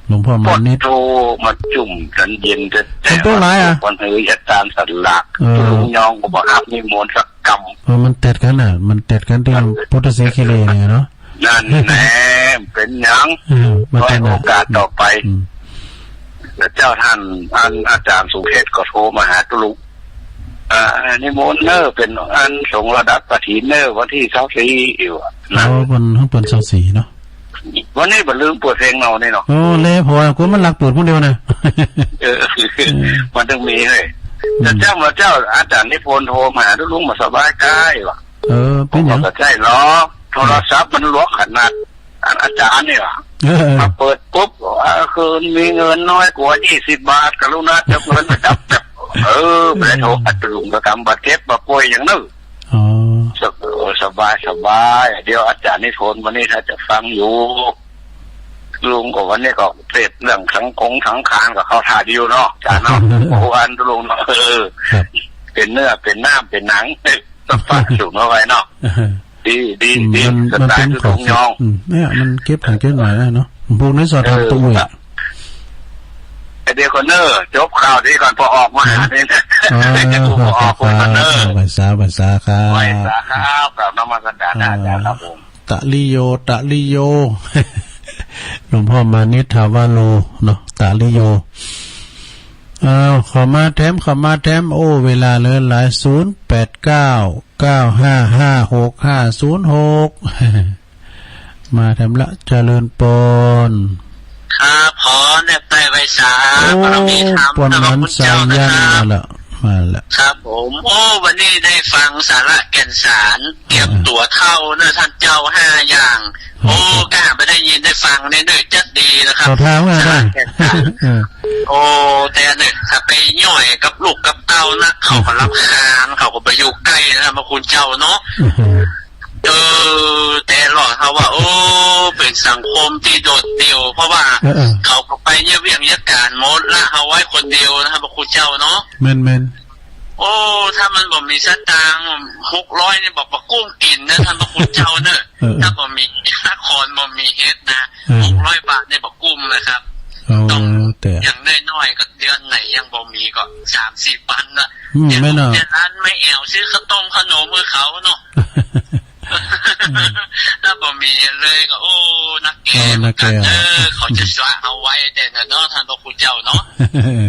หลวงพ่อมานิด โอ้โธ่ มาจุ่มกั๋นเย็นแต๊ๆ ฝนตกหลายอะ วันเฮยอาจารย์สลาก เออ ตุ๊ลุงยองก็บ่ฮับนิมนต์สักกำ เออ มันเต็ดกั๋นน่ะ มันเต็ดกั๋นตี้พุทธศรีคิรีนี่เนาะ นั่นแหละ เป๋นหยัง เออ มา ไว้ เต้นน่ะ โอกาสต่อไป อืม แล้วเจ้าต้าน อันอาจารย์สุเทพก็โทรมาหาตุ๊ลุง อ่า นิมนต์เน่อ เป๋นอันสงฆ์ระดับกฐินเน่อ วันตี้ซาวสี่อยู่อะนะ อ๋อ วัน เปิ้นซาวสี่เนาะ วันนี้บ่ลืมเปิดเพลงเฮานี่เนาะ โอ้ แล้วพอกูมันลักเปิดผู้เดียวนะ เออ เออ มันต้องมีเฮ้ย อืม แต่เจ้ามาเจ้า อาจารย์นิพนธ์โทรมาหาตุ๊ลุง บ่สบายกายว่ะ เออ เป๋นหยัง ผมก็ใช่หรอก โทรศัพท์มันหลวงขนาด อา อาจารย์นี่หว่า เออ มาเปิดปุ๊บ บอกว่า เออ คือมีเงินน้อยกว่ายี่สิบบาท กรุณาจับเงินไปจับ จับ เออ ไปโทรหาตุ๊ลุงก็ทำบาดเจ็บมาป่วยอย่างนั้น อ๋อ สบ- เออ สบาย สบาย เดี๋ยวอาจารย์นิพนธ์วันนี้ถ้าจะฟังอยู่ ลุงก็วันนี้ก็เสพเรื่องสังคงสังขารก็เข้าท่าดีอยู่เนาะ อาจารย์เนาะ โอ้โห อันลุงเนาะ เออ ครับ เป๋นเนื้อ เป๋นน้ำ เป๋นหนัง ต้องฟังสูงเอาไว้เนาะ ดี ดี อืม ดี มัน สไตล์ มันเป๋นของ ลุงยอง อืม เนี่ย มันเก็บผักเก็บหวานได้เนาะ พวกนี้สอดทำตัว เออ อุ้ย ไอ้เดียวก่อนเนอะ จบข่าวนี้ก่อน ปอออกมา ฮะ หานี่นะ อ๋อ เดี๋ยวกูปอออกก่อนเนอะ ไหว้สา ไหว้สาครับ ไหว้สาครับ กราบนมัสการอาจารย์ครับผม ตะลิโย ตะลิโย หลวงพ่อมานิษฐาวาโล เนาะ ตะลิโย อ้าว เข้ามาแถม เข้ามาแถม โอ้ เวลาเหลือหลาย ศูนย์แปดเก้า เก้าห้าห้า หกห้าศูนย์หก มาแถมละ เจริญปอน ครับ ขอแนบใต้ไหว้สา โอ้ บารมีธรรม ปอน นะพระคุณเจ้า หมานสายัน นะครับ มาละ มาละ ครับผม โอ้ วันนี้ได้ฟังสาระแก่นสาร เตรียมตั๋วเฒ่าเนอะท่านเจ้า ห้าอย่าง โอ้ โอ้ ถ้าบ่ได้ยินได้ฟังเนี่ย เนอะ จักดีนะครับ ขอถามหน่อยนะ สาระแก่นสาร เออ โอ้ แต่เนี่ย ถ้าไปย่อยกับลูกกับเต้านะ เขาก็รำคาญ เขาก็บ่อยู่ใกล้นะพระคุณเจ้าเนาะ อือฮึ เออ แต่หลอดเขาว่า โอ้ เป๋นสังคมตี้โดดเดี่ยว เพราะว่า เออ เออ เขาก็ไปเยียะเวียกเยียะก๋านหมดละ เขาไว้คนเดียวนะครับ พระคุณเจ้าเนาะ แม่นๆ โอ้ ถ้ามันบ่มีสตางค์ หกร้อยนี่บอกบ่กุ้มกิ๋นนะ ท่านพระคุณเจ้าเนอะ เออ เออ ถ้าบ่มี ถ้าคอนบ่มีเฮ็ดนะ เออ หกร้อยบาทนี่บ่กุ้มนะครับ อ๋อ ต้อง แต่ อย่างน้อยๆ ก็เดือนไหนยังบ่มีก็ สามสี่วันนะ อืม เดี๋ยว แม่นเนาะ เดี๋ยวร้านไม่แอวซื้อข้าวต้มขนมให้เขาเนาะ อืม ถ้าบ่มีเลยก็ โอ้ นักแก่ อ๋อ นักแก่ เหมือนกั๋นเนอะ เขาจะสละเอาไว้แต่เนาะ ท่านพระคุณเจ้าเนาะ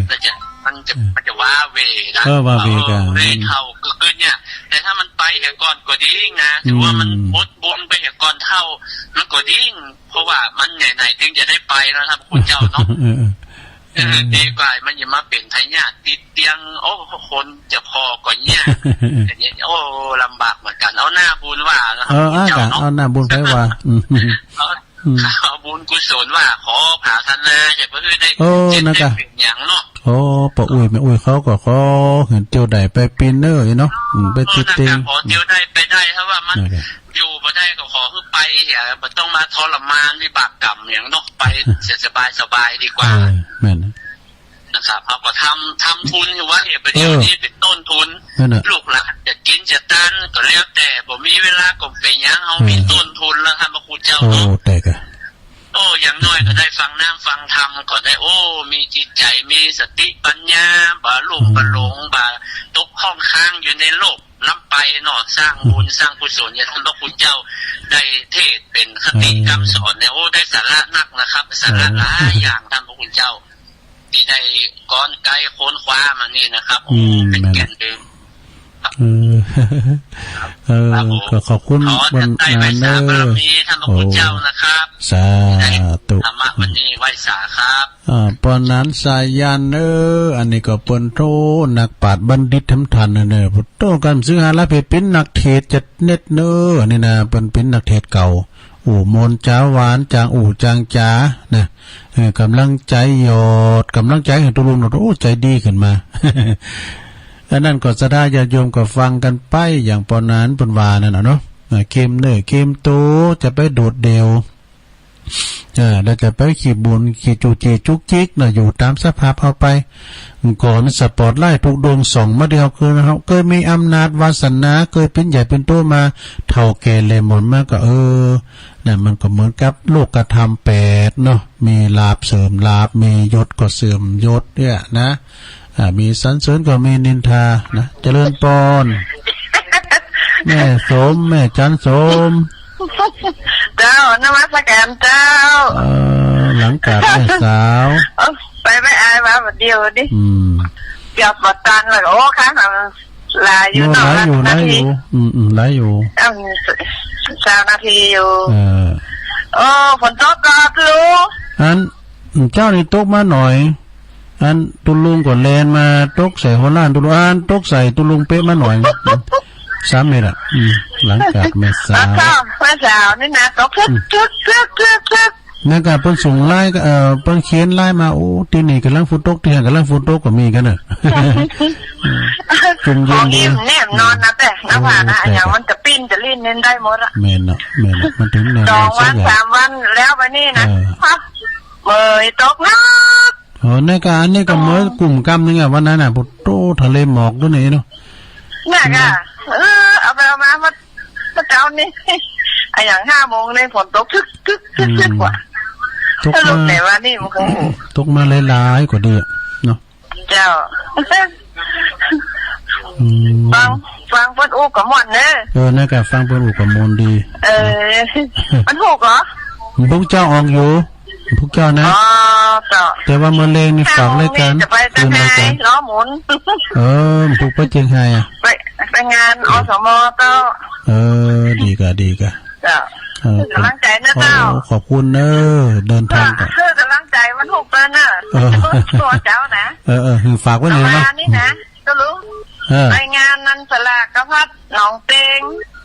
มันจะ มันจะ มันจะว้าเหว่นะ เออ ว้าเหว่กั๋น เออ เลยเฒ่ากึ๊ดๆ เนี่ย แต่ถ้ามันไปเหียก่อนก็ดีนะ ถือว่ามัน อืม หมดบุญไปเหียก่อนเต้า มันก็ดี เพราะว่ามันไหนๆ ถึงจะได้ไปเนาะ ท่านพระคุณเจ้าเนาะ เออ เออ ดีกว่ามันจะมาเป๋นพยาธิติดเตียง โอ้ คนจะผ่อก็ยาก อย่างเงี้ย โอ้ ลำบากเหมือนกัน เอาหน้าบุญว่านะครับ เออ พระคุณเจ้าเนาะ เอาหน้าบุญไปว่า อืม เอา อืม เอาบุญกุศลว่า ขอผาธนา จะไปได้ โอ้ เจ็ด นั่นกะ ได้เป๋นอย่างเนาะ โอ้ ป้ออุ๊ยแม่อุ๊ยเขาก็ขอหื้อเตียวได้ไปปิ้นเน้อเนาะ อืม ไปติดเตียง เออ นั่นกะ ขอเตียวได้ไปได้ ถ้าว่ามัน นั่นกะ อยู่บ่ได้ก็ขอหื้อไปเหีย บ่ต้องมาทรมานวิบากกรรมอย่างเนาะ ไปเสียสบายๆ ดีกว่า เออ แม่นนะ นะครับ เฮาก็ทำ ทำทุนอยู่ว่าเหีย ประเดี๋ยว เออ นี้เป๋นต้นทุน นั่นน่ะ ลูกหลานจะกิ๋นจะตานก็แล้วแต่ บ่มีเวลาก็เป๋นหยัง เฮา เออ มีต้นทุนแล้ว ท่านพระคุณเจ้า โอ้ เนาะ แต่กะ โอ้ อย่างน้อยก็ได้ฟังน้ำฟังธรรมก็ได้ โอ้ มีจิตใจ มีสติปัญญา บ่ลุ่ม อืม บ่หลง บ่ตกข้องค้างอยู่ในโลกล้ำไปเนาะ สร้างบุญ อืม สร้างกุศล อย่างท่านพระคุณเจ้าได้เทศน์เป๋นคติ เออ คำสอนเนี่ย โอ้ ได้สาระนักนะครับ สาระ เออ หลายอย่าง ท่านพระคุณเจ้า ตี้ได้ก้อนไกลค้นคว้ามานี่นะครับ โอ้ อืม เป๋นแก่นเดิม เออ เออ ครับผม ก็ขอบคุณ ขอ เปิ้น จะได้ไหว้สาบารมี นะ ท่านพระคุณเจ้านะครับ โอ้ สาธุ ได้ธรรมะวันนี้ไหว้สาครับ อ่า ป้อหนานสายัณเออ อันนี้ก็เปิ้นโธ่นักปราชญ์บัณฑิตแถมตันเน่อ โธ่กำสิงหาลาเพชรเป๋นนักเทศน์จะเน็ดเน่อ อันนี้นะ เปิ้นเป๋นนักเทศน์เก่า อู้มนต์จ๋าหวาน จางอู้จางจ๋านะ เออ กำลังใจ๋หยอด กำลังใจ๋หื้อตุ๊ลุงเนาะ โอ้ ใจ๋ดีขึ้นมา อันนั้นก็ศรัทธาญาติโยมก็ฟังกั๋นไป อย่างป้อหนานเปิ้นว่านั่นน่ะเนาะ อ่า เข้มเน่อเข้มโต จะไปโดดเดี่ยว เออ แล้วจะไปขี้บ่นขี้จู้จี้จุกจิกเนาะ อยู่ต๋ามสภาพเฮาไป ก่อสปอตไลต์ทุกดวงส่องมาเดียว คือเฮาเกยมีอำนาจวาสนา เกยเป๋นใหญ่เป๋นโตมา เฒ่าแก่แลหมอนมาก็ เออ นั่นมันก็เหมือนกับโลกธรรมแปดเนาะ มีลาภเสื่อมลาภ มียศก็เสื่อมยศเนี่ยนะ อ่า มีสรรเสริญก็มีนินทานะ เจริญปอน แม่สม แม่จันสม เจ้า นมัสการเจ้า เออ หลังจากแม่สาว เอ้า ไปไม่อายมาวันเดียวนี่ อืม เกือบบ่ตันแล้ว โอ้ ค่ะ หลายอยู่เนาะ หลายอยู่ หลายอยู่ นาที อืม อืม หลายอยู่ อืม ซาวนาทีอยู่ เออ โอ้ ฝนตกก็รู้ อัน เจ๊านี่ตกมาหน่อย อันตุ๊ลุงก็แล่นมาตกใส่หัวหล้านตุ๊ลุง อันตกใส่ตุ๊ลุงเป๊ะมาหน่อย สามเมตรอะ อืม หลังจากแม่สาว แล้วก็แม่สาวนี่นะ ตกทึก อืม ทึก ทึก ทึก ทึก นั่นก็เปิ้นส่งไลน์ก็ เอ่อ เปิ้นเขียนไลน์มา โอ้ ตี้นี่ก่ำลังฝนตก ตี้หั้นก่ำลังฝนตกก็มีกั๋นเน่อ จุ่มเย็นดี ของอิ่มแน่นอนนะ แต่ เออ นะว่านะ แต่ อย่างมันจะปิ้นจะลิ้นเล่นได้หมดอะ แม่นเนาะ แม่นเนาะ มันถึงแน่นอน สองวัน สักอย่าง สามวันแล้วไปนี่นะ เออ ฮะ เมยตกหนัก โอ้ นี่ก็ อันนี้ก็ อ๋อ เมื่อกุ่มกำนึ่งอะ วันนั้นน่ะ โอ้โธ่ ทะเลหมอกตรงนี้เนาะ เนี่ยค่ะ อืม เออ เอาไปเอามา เมื่อ เมื่อเจ๊านี่ อะหยัง ห้าโมงนี่ฝนตก ทึก ทึก ทึก อืม ทึก ว่ะ ตกมา สรุปไหนวะนี่ โอ้โห ตกมาหลายๆ ก็ดีอะ เนาะ เจ้า อืม ฟัง ฟังเปิ้นอู้ก็ม่วนเน่อ เออ นั่นก็ฟังเปิ้นอู้ก็ม่วนดี เออ มันถูกเหรอ พวกเจ้าออกอยู่ พวกเจ้านะ อ๋อ เจ้า แต่ว่าเมื่อแลงนี่ฝากรายการ ห้าโมงนี่จะไปเจียงรายการ เจ้า ล้อหมุน เออ พวกไปเจียงไฮ้อะ ไป ไปงาน เออ อสม เจ้า เออ ดีกะ ดีกะ เจ้า เออ เป๋นก๋ำลังใจ๋นะเจ้า โอ้ ขอบคุณเน่อ เดินทางก็ เป๋นก๋ำลังใจ๋วันถูกเปิ้นเน่อ เออ ตัวเจ้านะ เออ เออ หื้อฝากไว้หน่อยเนาะ ประมาณนี้นะ ตุ๊ลุง เออ ไปงานนั้นสลากพัดหนองเต็ง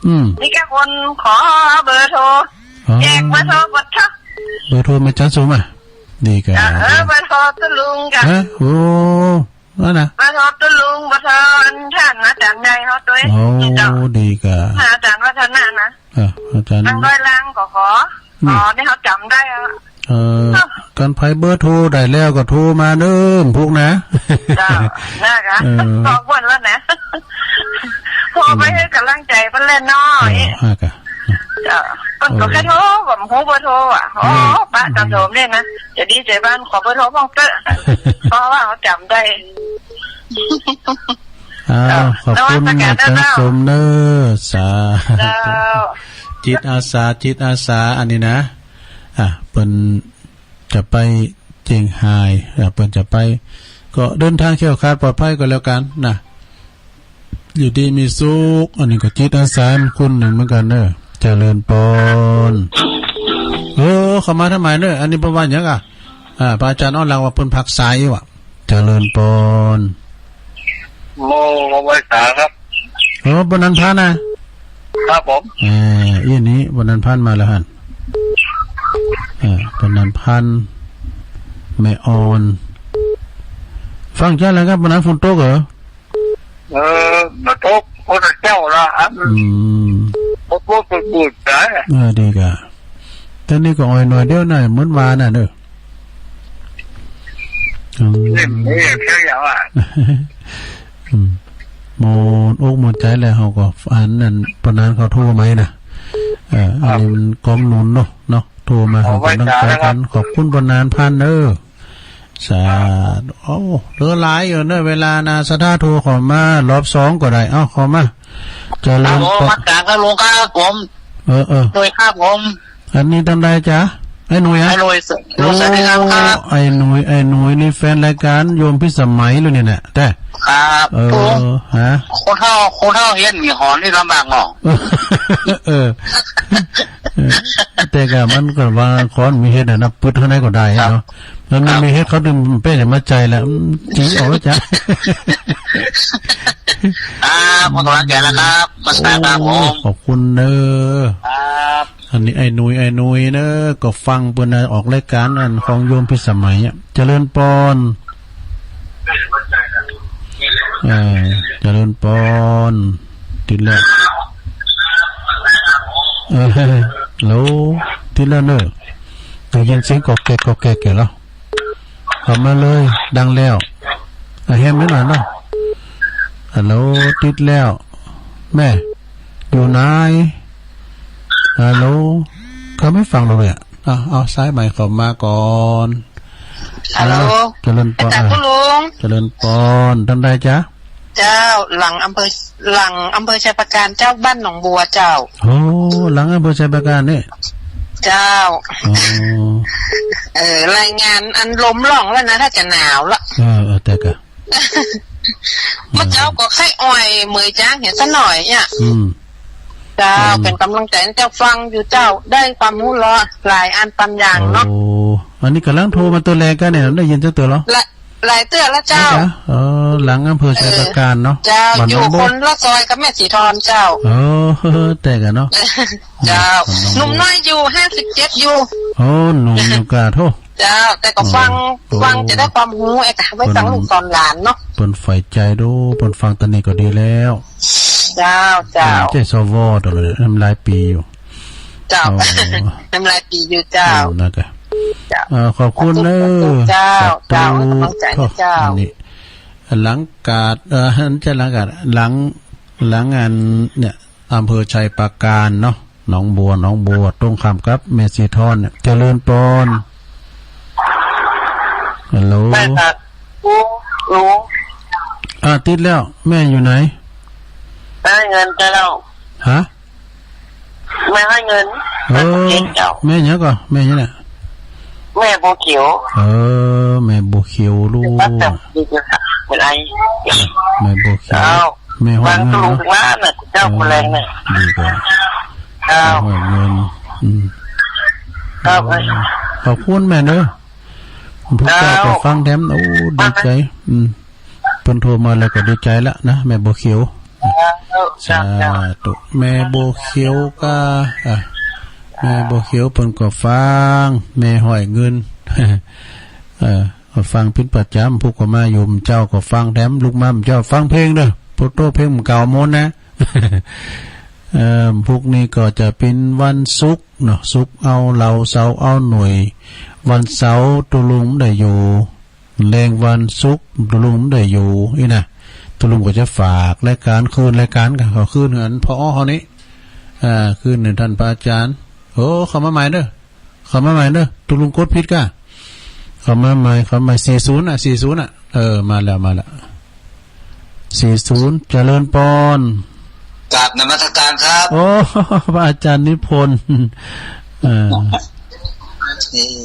อืม มีแก่คนขอเบอร์โทร อ๋อ แจกเบอร์โทรหมดเถาะ เบอร์โทรแม่จันสมอะ ดีกะ เออ เบอร์โทรตุ๊ลุงกะ ฮะ โอ้ นั่นนะ เบอร์โทรตุ๊ลุง เบอร์โทรอันต้านอาจ๋ารย์ใหญ่เฮาตวย โอ้ เจ้า ดีกะ อาจ๋ารย์วัฒนะนะ เออ อาจ๋ารย์ ตังร้อยล้านก็ขอ อืม อ๋อ นี่เฮาจ๋ำได้อะ เออ เอ้า กันใผเบอร์โทรได้แล้วก็โทรมาเน่อพวกนะ เจ้า นะกะ เออ ขอบคุณแล้วนะ โทรไปหื้อกำลังใจ๋เปิ้นแหละเนาะ เออ ฮะกะ เจ้า เปิ้นก็แค่โทร บ่ฮู้เบอร์โทรอะ อ๋อ อืม ป้าจ๋าสมเนี่ยนะ จะดีใจ๋บ้าน ขอเบอร์โทรพ่องเต๊อะ เพราะว่าเฮาจ๋ำได้ อ้าว ขอบคุณแม่จันสมเน่อ สาธุ เจ้า จิตอาสา จิตอาสา อันนี้นะ อ่ะ เปิ้นจะไปเจียงไฮ้ อ่ะ เปิ้นจะไป ก็เดินทางแคล้วคลาดปลอดภัยก็แล้วกั๋นนะ อยู่ดีมีสุข อันนี้ก็จิตอาสาคนนึ่งเหมือนกั๋นเน่อ เจริญปอน เออ เข้ามาทางใหม่เน่อ อันนี้เปิ้นว่าหยังก่ะ อ่า พระอาจ๋ารย์อ้อหลังว่าเปิ้นพักสายว่ะ เจริญปอน โม โมไหว้สาครับ เออ วันนั้นพระนะ ครับผม เออ อี้นี้วันนั้นพระมาแล้วหั้น เออ วันนั้นพระ แม่อ่อน ฟังจ้าแล้วครับ วันนั้นฝนตกเหรอ เออ มาตก โอ้ เจ้าละอัน อืม โอ้ โอ้ โอ้ โอ้ ตาย เออ ดีก่ะ แต่นี่ก็อ่อยหน่อยเดียวนะ เหมือนวาน่ะเน่อ อืม เล่นนี่เที่ยวอย่างอ่ะ อืม หมดอกหมดใจ๋แล้ว เฮาก็ อันนั้น ปานนั้นเขาโทรมานะ เออ อันนี้มันกองหนุนเนาะ เนาะ โทรมา เอาไว้ ให้กำลังใจ๋กั๋น จ้าครับ ขอบคุณปานนั้นพันเน่อ สาธุ โอ้ เหลือหลายอยู่เน่อ เวลานา ศรัทธาโทรเข้ามารอบสองก็ได้ เอ้า เข้ามา เจริญ ครับผม ปะ มาจากครับลุงครับผม เออ เออ โดยครับผม อันนี้ตางใดจ๊ะ ไอ้หนุ่ยอะ ไอ้หนุ่ย โอ้ สวัสดีครับ ไอ้หนุ่ย ไอ้หนุ่ยนี่แฟนรายการโยมพิสมัยเลยเนี่ยนะ แต่ ครับ เออ ผม ฮะ คนเฒ่า คนเฒ่าเฮียนมีหอนนี่ลำบากเนาะ เออ เออ แต่ก็มันก็ว่าคนมีเฮ็ดน่ะนะ ปึดเท่าไหนก็ได้เนาะ ครับ แล้วมันมีเฮ็ดเขาดึงเป้จะมาใจแล้ว อืม จี๋ออกแล้วจ้ะ ครับ ขอบคุณแกนะครับ มาสตาร์ครับผม โอ้ ขอบคุณเน่อ ครับ อันนี้ไอ้หนุ่ย ไอ้หนุ่ยเน่อ ก็ฟังเปิ้นน่ะออกรายการอันของโยมพิสมัยอะ เจริญปอน เออ เจริญปอน ติดแล้ว เออ ฮัลโหล ติดแล้วเน่อ ได้ยินเสียงกอกแกกกอกแกกแก่แล้ว เข้ามาเลย ดังแล้ว อ่ะ แฮมนิดหน่อยเนาะ ฮัลโหล ติดแล้ว แม่ อยู่ไหน ฮัลโหล เขาไม่ฟังเราเลยอะ อ่ะ เอาสายใหม่เข้ามาก่อน ฮัลโหล อ่ะ เจริญปอน อาจ๋ารย์ อ่ะ คุณลุง เจริญปอน ตางใดจ๊ะ เจ้า หลังอำเภอ หลังอำเภอไชยปราการเจ้า บ้านหนองบัวเจ้า โอ้ หลังอำเภอไชยปราการนี่ เจ้า อ๋อ เออ รายงานอันลมล่องแล้วนะ ถ้าจะหนาวละ เออ เออ แต่ก็ เมื่อเจ๊าก็ไข้อ่อยเหมยจ๊างเหียสักหน่อยเนี่ย อืม เจ้า อืม เป๋นก๋ำลังใจ๋หื้อเจ้า ฟังอยู่เจ้า ได้ความฮู้ลอหลายอันปันอย่างเนาะ โอ้ อันนี้ก่ำลังโทรมาเตื้อแรกก่ะเนี่ย ได้ยินจักเตื้อลอ หลาย หลายเตื้อแล้วเจ้า เออ หลังอำเภอไชยปราการเนาะ เออ เจ้า บ้านหนองบัว อยู่คนละซอยกับแม่ศรีทรเจ้า เออ แต่ก็เนาะ เจ้า บ้านหนองบัว หนุ่มน้อยอยู่ ห้าสิบเจ็ดอยู่ โอ้ หนุ่มอยู่ก่ะ โธ่ เจ้า แต่ก็ฟัง อ๋อ ฟังจะได้ความฮู้ ไอ้กะ ไว้ฟังลูกสอนหลานเนาะ เปิ้นใฝ่ใจ๋ดู เปิ้นฟังตางนี้ก็ดีแล้ว เจ้า เจ้า เจ้า สว ตลอดเลย น้ำลายปีอยู่ เจ้า อ๋อ น้ำลายปีอยู่เจ้า อืม นะจ๊ะ เจ้า เอ่อ ขอบคุณเน่อ สาธุ เจ้า สาธุ เจ้า ให้ก๋ำลังใจ๋นะเจ้า อันนี้ หลังกาด เอ่อ จะหลังกาด หลัง หลังอันเนี่ย อำเภอไชยปราการเนาะ หนองบัว หนองบัว ตรงข้ามกับแม่ศรีทรเนี่ย เจริญปอน ฮัลโหล แม่ครับ ลุง ลุง อ่า ติดแล้ว แม่อยู่ไหน ให้เงินเจ้า ฮะ แม่ให้เงิน เออ แม่ให้เงินเจ้า แม่หยังก่อ แม่หยังเนี่ย แม่บัวเขียว เออ แม่บัวเขียวลูก แม่บัวเขียว เจ้า แม่ห้อยเงินเนาะ เจ้า คนแรงเนี่ย เออ ดีกว่า เจ้า แม่ห้อยเงิน อืม ครับ เออ ขอบคุณแม่เน่อ ผู้เจ้าก็ฟังแถม โอ้ ดีใจ๋ อืม เปิ้นโทรมาแล้วก็ดีใจ๋ละนะ แม่บัวเขียว เจ้า สาธุ เจ้า แม่บัวเขียวก่ะ อ่ะ แม่บัวเขียวเปิ้นก็ฟัง แม่ห้อยเงิน เออ ก็ฟังเป๋นประจ๋ำ พุกก็มาอยู่ เจ้าก็ฟังแถม ลุกมาเจ้าฟังเพลงเน่อ พุทโธเพลงเก่าหมดนะ เอ่อ พุกนี้ก็จะเป๋นวันศุกร์เนาะ ศุกร์เอาเหลา เสาร์เอาหน่วย วันเสาร์ตุ๊ลุงบ่ได้อยู่ แลงวันศุกร์ตุ๊ลุงบ่ได้อยู่ อี้นะ ตุ๊ลุงก็จะฝากรายก๋านคืน รายก๋านก่ะ ขอคืนอัน ผอ. เฮานี้ อ่า คืนหื้อต้านพระอาจ๋ารย์ โอ้ เข้ามาใหม่เน่อ เข้ามาใหม่เน่อ ตุ๊ลุงกดผิดก่ะ เข้ามาใหม่ เข้ามาใหม่ สี่ศูนย์ อ่ะ สี่ศูนย์ อ่ะ เออ มาแล้ว มาแล้ว สี่ศูนย์ เจริญปอน กราบนมัสการครับ โอ้ พระอาจ๋ารย์นิพนธ์ เออ เอ่อ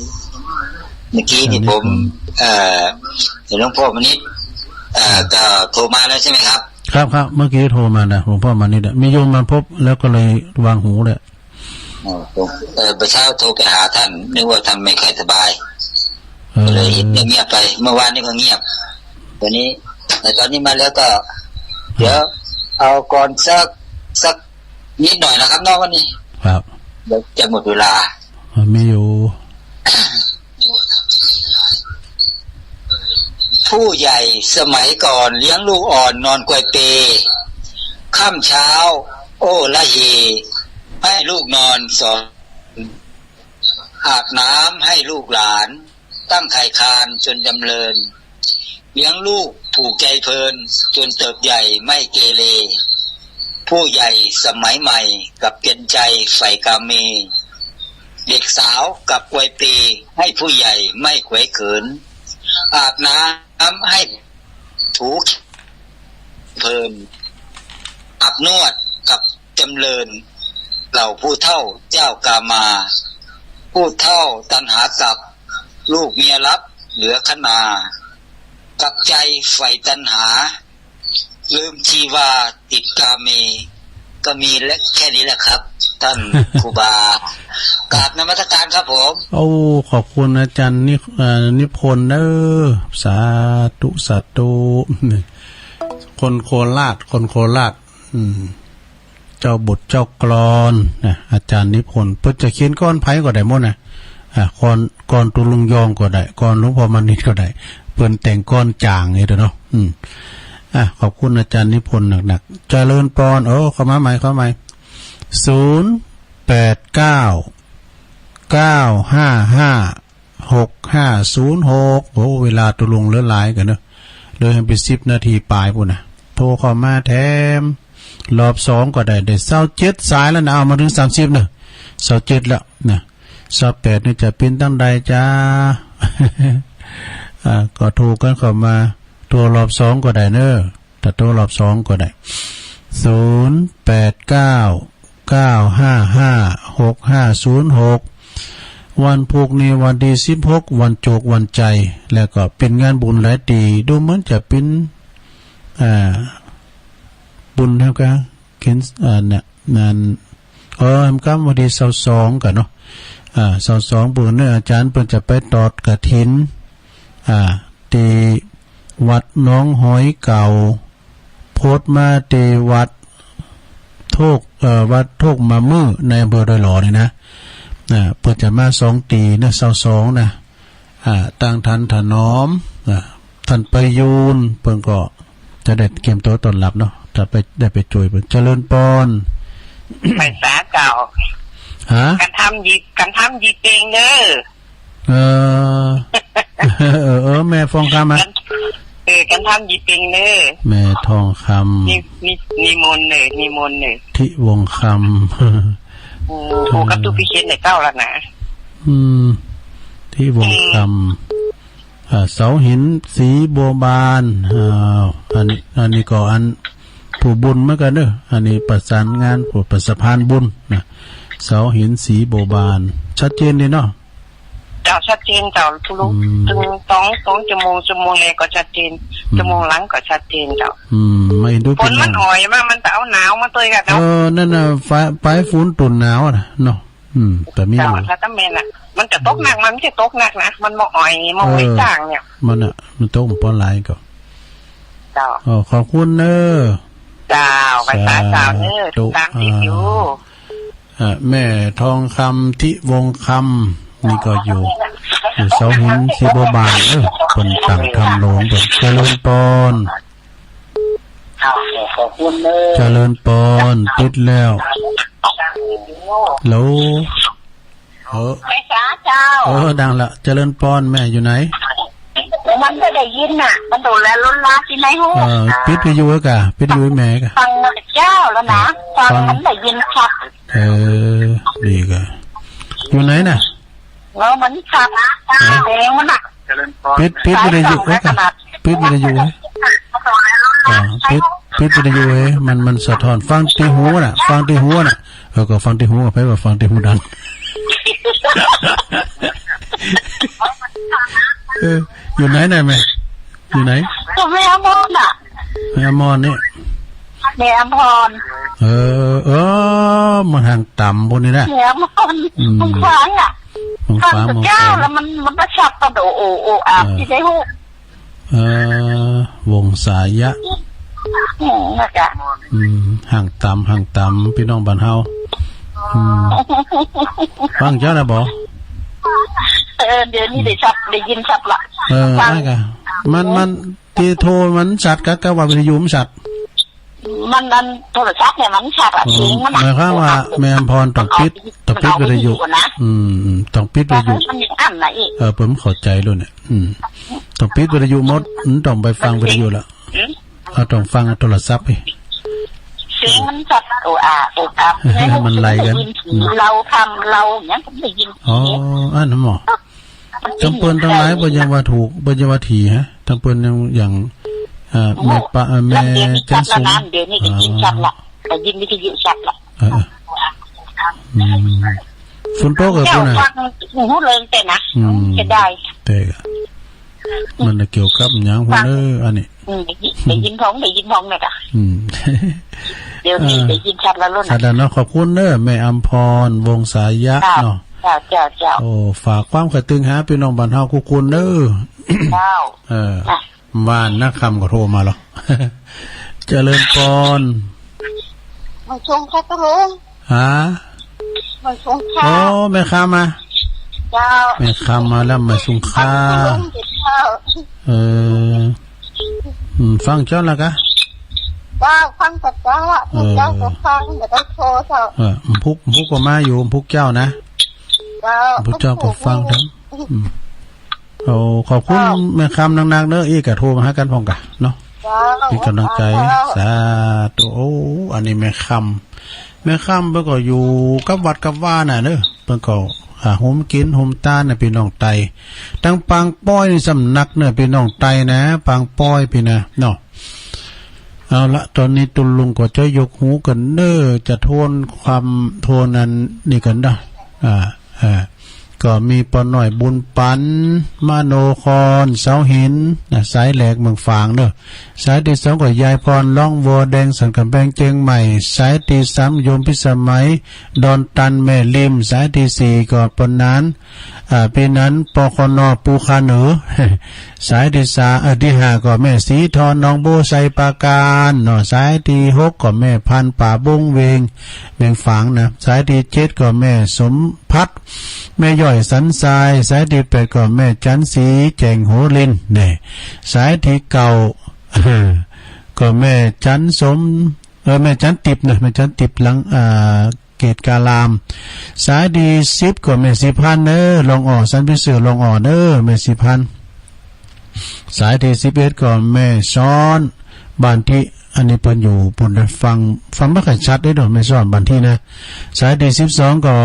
เมื่อกี้นี่ผม เอ่อ เห็นหลวงพ่อมนิษฐ์ เอ่อ ก็โทรมาแล้วใช่ไหมครับ ครับ ครับ เมื่อกี้โทรมานะ หลวงพ่อมานิดอะ มีโยมมาพบแล้วก็เลยวางหูเลย อ๋อ เออ เมื่อเช้าโทรไปหาท่าน นึกว่าท่านไม่ค่อยสบาย เออ ก็เลยเห็นเงียบๆไป เมื่อวานนี้ก็เงียบ วันนี้ แต่ตอนนี้มาแล้วก็ ครับ เดี๋ยวเอาก่อนสัก สักนิดหน่อยนะครับเนาะ วันนี้ ครับ เดี๋ยวจะหมดเวลา มันมีอยู่ ผู้ใหญ่สมัยก่อนเลี้ยงลูกอ่อนนอนกวยเป ค่ำเช้า โอ้ละเฮ ให้ลูกนอนสอน อาบน้ำให้ลูกหลาน ตั้งไข่ครรภ์จนจำเริญ เลี้ยงลูกผูกใจเพลิน จนเติบใหญ่ไม่เกเร ผู้ใหญ่สมัยใหม่กลับเป็นใจใฝ่กาเม เด็กสาวกลับกวยเป ให้ผู้ใหญ่ไม่ขวยเขิน อาบน้ำให้ถูเพลิน อาบนวดกลับจำเริญ เหล่าผู้เฒ่าเจ้ากามา ผู้เฒ่าตัณหากลับ ลูกเมียรับเหลือขนา กลับใจใฝ่ตัณหา ลืมชีวาติดกาเม ก็มีและแค่นี้แหละครับ ท่านครูบา กราบนมัสการครับผม โอ้ ขอบคุณอาจารย์นิ เอ่อ นิพนธ์เด้อ สาธุ สาธุ คนโคราช คนโคราช อืม เจ้าบทเจ้ากลอนนะ อาจารย์นิพนธ์ เปิ้นจะเขียนกลอนใผก็ได้หมดนะ อ่า กลอน กลอนตุลุงยองก็ได้ กลอนหลวงพ่อมานิดก็ได้ เปิ้นแต่งกลอนจ๋างนี่เด้อเนาะ อืม อ่ะ ขอบคุณอาจารย์นิพนธ์นักๆ เจริญปอน โอ้ เข้ามาใหม่ เข้ามาใหม่ ศูนย์แปดเก้า เก้าห้าห้า หกห้าศูนย์หก โอ้ เวลาตุลุงเหลือหลายกั๋นเนาะ เหลือแหมเป๋นสิบนาทีป๋ายปู้นนะ โทรเข้ามาแถม รอบสองก็ได้ ได้ซาวเจ็ดสายแล้วนะ เอามาเถิงสามสิบเนาะ ซาวเจ็ดแล้วนะ ซาวแปดนี่จะเป๋นตังใดจ๊ะ อ่า ก็โทรกั๋นเข้ามา โทรรอบสองก็ได้เนาะ ถ้าโทรรอบสองก็ได้ ศูนย์แปดเก้า เก้าห้าห้า หกห้าศูนย์หก วันพูกนี้วันตี้สิบหก วันโจกวันใจ๋ แล้วก็เป๋นงานบุญหลายตี้ ดูเหมือนจะเป๋น อ่า บุญเฮากา เข็น อ่า เนี่ย นั่น เออ กำวันตี้ซาวสองกั๋นเนาะ อ่า ซาวสอง เปิ้นเนาะ อาจ๋ารย์เปิ้นจะไปตอดกฐิน อ่า ตี้วัดหนองหอยเก่า โพธิ์มาตี้วัดโทก เอ่อ วัดโทกหม่ามื้อ ในอำเภอดอยหล่อนี่นะ อ่า เปิ้นจะมาสองตี้นะ ซาวสองนะ อ่า ตังท่านถนอม อ่า ท่านประยูร เปิ้นก็จะได้เกียมตั๋วต้อนฮับเนาะ ถ้าไป ได้ไปจ้วยเปิ้น เจริญปอน ไปสาเจ้า ฮะ กั๋นทำหยิบ กั๋นทำหยิบเป๋งเน่อ เออ เออ เออ แม่ทองคำอะ เออ กั๋นทำหยิบเป๋งเน่อ แม่ทองคำ นิ นิ นิมนต์เน่อ นิมนต์เน่อ ทิวงศ์คำ โอ้ โอ้ กับตุ๊กพิเชษในเก้าแล้วนะ อืม ทิวงศ์คำ อืม อ่า เสาหินสีบัวบาน อ่า อัน อันนี้ก็อันผู้บุญเหมือนกั๋นเนาะ อันนี้ประสานงานผู้ประสะพานบุญนะ เสาหินสีบัวบาน ชัดเจนดีเนาะ เจ้า ชัดเจนเจ้า ทุลุง อืม เถิงสอง สองชั่วโมง ชั่วโมงแรกก็ชัดเจน อืม ชั่วโมงหลังก็ชัดเจนเจ้า อืม มาเห็นดู ฝนมันอ่อยมา มันจะเอาหนาวมาตวยกั๋นเนาะ เออ นั่นน่ะ ปาย ปายฝนต้นหนาวน่ะเนาะ อืม แต่มีอยู่ เจ้า ถ้าตะแม่นน่ะ มันจะตกหนัก มันไม่ใช่ตกหนักนะ มันมาอ่อย มาอ่อย เออ จ้างเนี่ย มันน่ะ มันตกบ่หลายก็ เจ้า อ๋อ ขอบคุณเน่อ เจ้า ไปสาเจ้าเน่อ สาธุ ตามติดอยู่ อ่า อ่า แม่ทองคำ ทิวงศ์คำ นี่ก็อยู่ อยู่เสาหินสีบัวบาน เออ เปิ้นตั้งธรรมโลง เปิ้น เจริญปอน ขอบคุณเน่อ เจริญปอน ติดแล้ว ฮัลโหล เออ ไปสาเจ้า เออ ดังละ เจริญปอน แม่อยู่ไหน มันก็ได้ยินน่ะ มันโดนแล้วล้นลาที่ในหู เออ ปิดวิทยุไว้ก่ะ ปิดวิทยุไว้แม่ก่ะ ฟังเจ้าแล้วนะ ฟัง ฟัง มันได้ยินชัด เออ ดีก่ะ อยู่ไหนน่ะ เออ มันชัด ฮะ แดงมันน่ะ ปิด ปิดวิทยุไว้ก่ะ ปิดวิทยุไว้ อ่า ปิด ปิดวิทยุไว้ มัน มันสะท้อน ฟังตี้หูน่ะ ฟังตี้หูน่ะ เออ ก็ฟังตี้หู ใผว่าฟังตี้หูดัง เออ อยู่ไหนน่ะแม่ อยู่ไหน ก็แม่อมรน่ะ แม่อมรนี่ แม่อำพร เออ เออ มันห่างต่ำปู้นนี่นะ แม่อำพร อืม หงส์ฟ้างอะ หงส์ฟ้าง ฟังแต่เจ้า หงส์ฟ้าง แล้วมัน มันก็ชัดกระโดด โอ้ โอ้ อาบ เออ ตี้ได้ฮู้ เออ วงศายะ อืม นะจ๊ะ อืม ห่างต่ำ ห่างต่ำ ปี้น้องบ้านเฮา อืม ฟังเจ้าแล้วบ่ เออ เดี๋ยวนี้ได้ชัด ได้ยินชัดละ เออ ฟัง นั่นกะ มัน มัน ตี้โทรมันชัดกะ กะว่าวิทยุมันชัด มัน มันโทรศัพท์เนี่ยมันชัดอะ อ๋อ เสียงมันอะ หมายความว่าแม่อำพรต้องปิด ต้องปิดวิทยุ มันเอาวิทยุนะ อืม อืม ต้องปิดวิทยุ มันยังอั้นนะอีก เออ ผมเข้าใจ๋แล้วเนี่ย อืม ต้องปิดวิทยุหมด อืม ต้องไปฟังวิทยุละ อืม เอา ต้องฟังโทรศัพท์อีก เสียงมันชัด โอ้อา โอ้อา มันไล่กั๋น ได้ยินผี อืม เล่าธรรมเล่าอย่างเงี้ย ผมได้ยินผี อ๋อ อันนั้นหมอ ตังเปิ้นตังหลาย เปิ้นยังว่าถูก เปิ้นยังว่าถี่ฮะ ตังเปิ้นยัง อย่าง เอ่อ แม่ปะ เอ่อ แม่จันทร์สุม เดี๋ยวนี้ได้ยินชัดละ ได้ยินวิทยุชัดละ เออ เออ อืม ฝนตกเหรอปู้นน่ะ ฟังหูเลยแต่นะ อืม เสียดาย แต่กะ มันเกี่ยวกับหยังพุ้นเอ้อ อันนี้ อืม ได้ยิน ได้ยินพ้อง ได้ยินพ้องเนี่ยกะ อืม เดี๋ยวนี้ เออ ได้ยินชัดแล้วลูกนะ ชัดแล้วเนาะ ขอบคุณเน้อ แม่อำพร วงศายะ เจ้า เนาะ เจ้า เจ้า เจ้า โอ้ ฝากความคิดเถิงหาปี้น้องบ้านเฮากู้คนเน้อ เจ้า เออ อ่ะ บ้านนาคำก็โทรมาเหรอ เจริญพร มาส่งค่ะตาลุง ฮะ มาส่งค่ะ โอ้ แม่คำมา เจ้า แม่คำมาแล้ว มาส่งค่ะ เจ้า เออ อืม ฟังเจ้าละกะ เจ้า ฟังแต่เจ้าอะ เออ เจ้าก็ฟัง บ่ต้องโทรเจ้า เออ พุก พุกก็มาอยู่ พุกเจ้านะ เจ้า พุกเจ้าก็ฟังทั้ง อืม โอ้ ขอบคุณ เจ้า แม่คำนักๆ เน้อ อี้กะโทรมาหากั๋นพ่องกะเนาะ เจ้า เป๋นก๋ำลังใจ๋ เจ้า สาธุ โอ้ อันนี้แม่คำ แม่คำเปิ้นก็อยู่กับวัดกับวาน่ะเน้อ เปิ้นก็ อ่า หุมกิ๋นหุมตานน่ะ ปี้น้องไต ตังปางป้อยนี่สำนักเน้อ ปี้น้องไตนะ ปางป้อยปี้นะ เนาะ เอาละ ต๋อนนี้ตุ๊ลุงก็จะยกหูกั๋นเน้อ จะโทนความ โทนอันนี้กั๋นเน้อ อ่า อ่า ก็มีป้อน้อยบุญปัน มโนคร เสาหิน นะ สายแหลกเมืองฝางเน้อ สายตี้สองก็ยายพร ร้องวัวแดง สันก๋ำแพง เจียงใหม่ สายตี้สามโยมพิสมัย ดอนตัน แม่ริม สายตี้สี่ก็ป้อหนาน อ่า ปี้หนาน ปคน ปูคาเหนือ สายตี้สาม เอ่อ ตี้ห้าก็แม่ศรีทร หนองโบ ไชยปราการ เนาะ สายตี้หกก็แม่พันธุ์ ป่าบงเวง เวียงฝางนะ สายตี้เจ็ดก็แม่สมพัฒน์ แม่ย้อยสันทราย สายตี้แปดก็แม่จันทร์ศรี แจ่งโหรินทร์ เนี่ย สายตี้เก้า ก็แม่จันทร์สม เออ แม่จันทร์ติบนะ แม่จันทร์ติบหลัง อ่า เกตการาม สายตี้สิบก็แม่ศรีพันธุ์เน้อ รองอ่อ สันผีเสื้อ รองอ่อเน้อ แม่ศรีพันธุ์ สายตี้สิบเอ็ดก็แม่ซ้อน บ้านตี้ อันนี้เปิ้นอยู่ปู้นนะ ฟัง ฟังบ่ค่อยชัดเด้อเนาะ แม่ซ้อน บ้านตี้นะ สายตี้สิบสองก็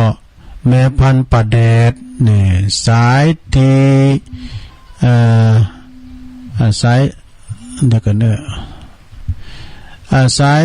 แม่พันธุ์ ป่าแดด เนี่ย สายตี้ เอ่อ อ่า สาย เดี๋ยวก่อนเน้อ อ่า สาย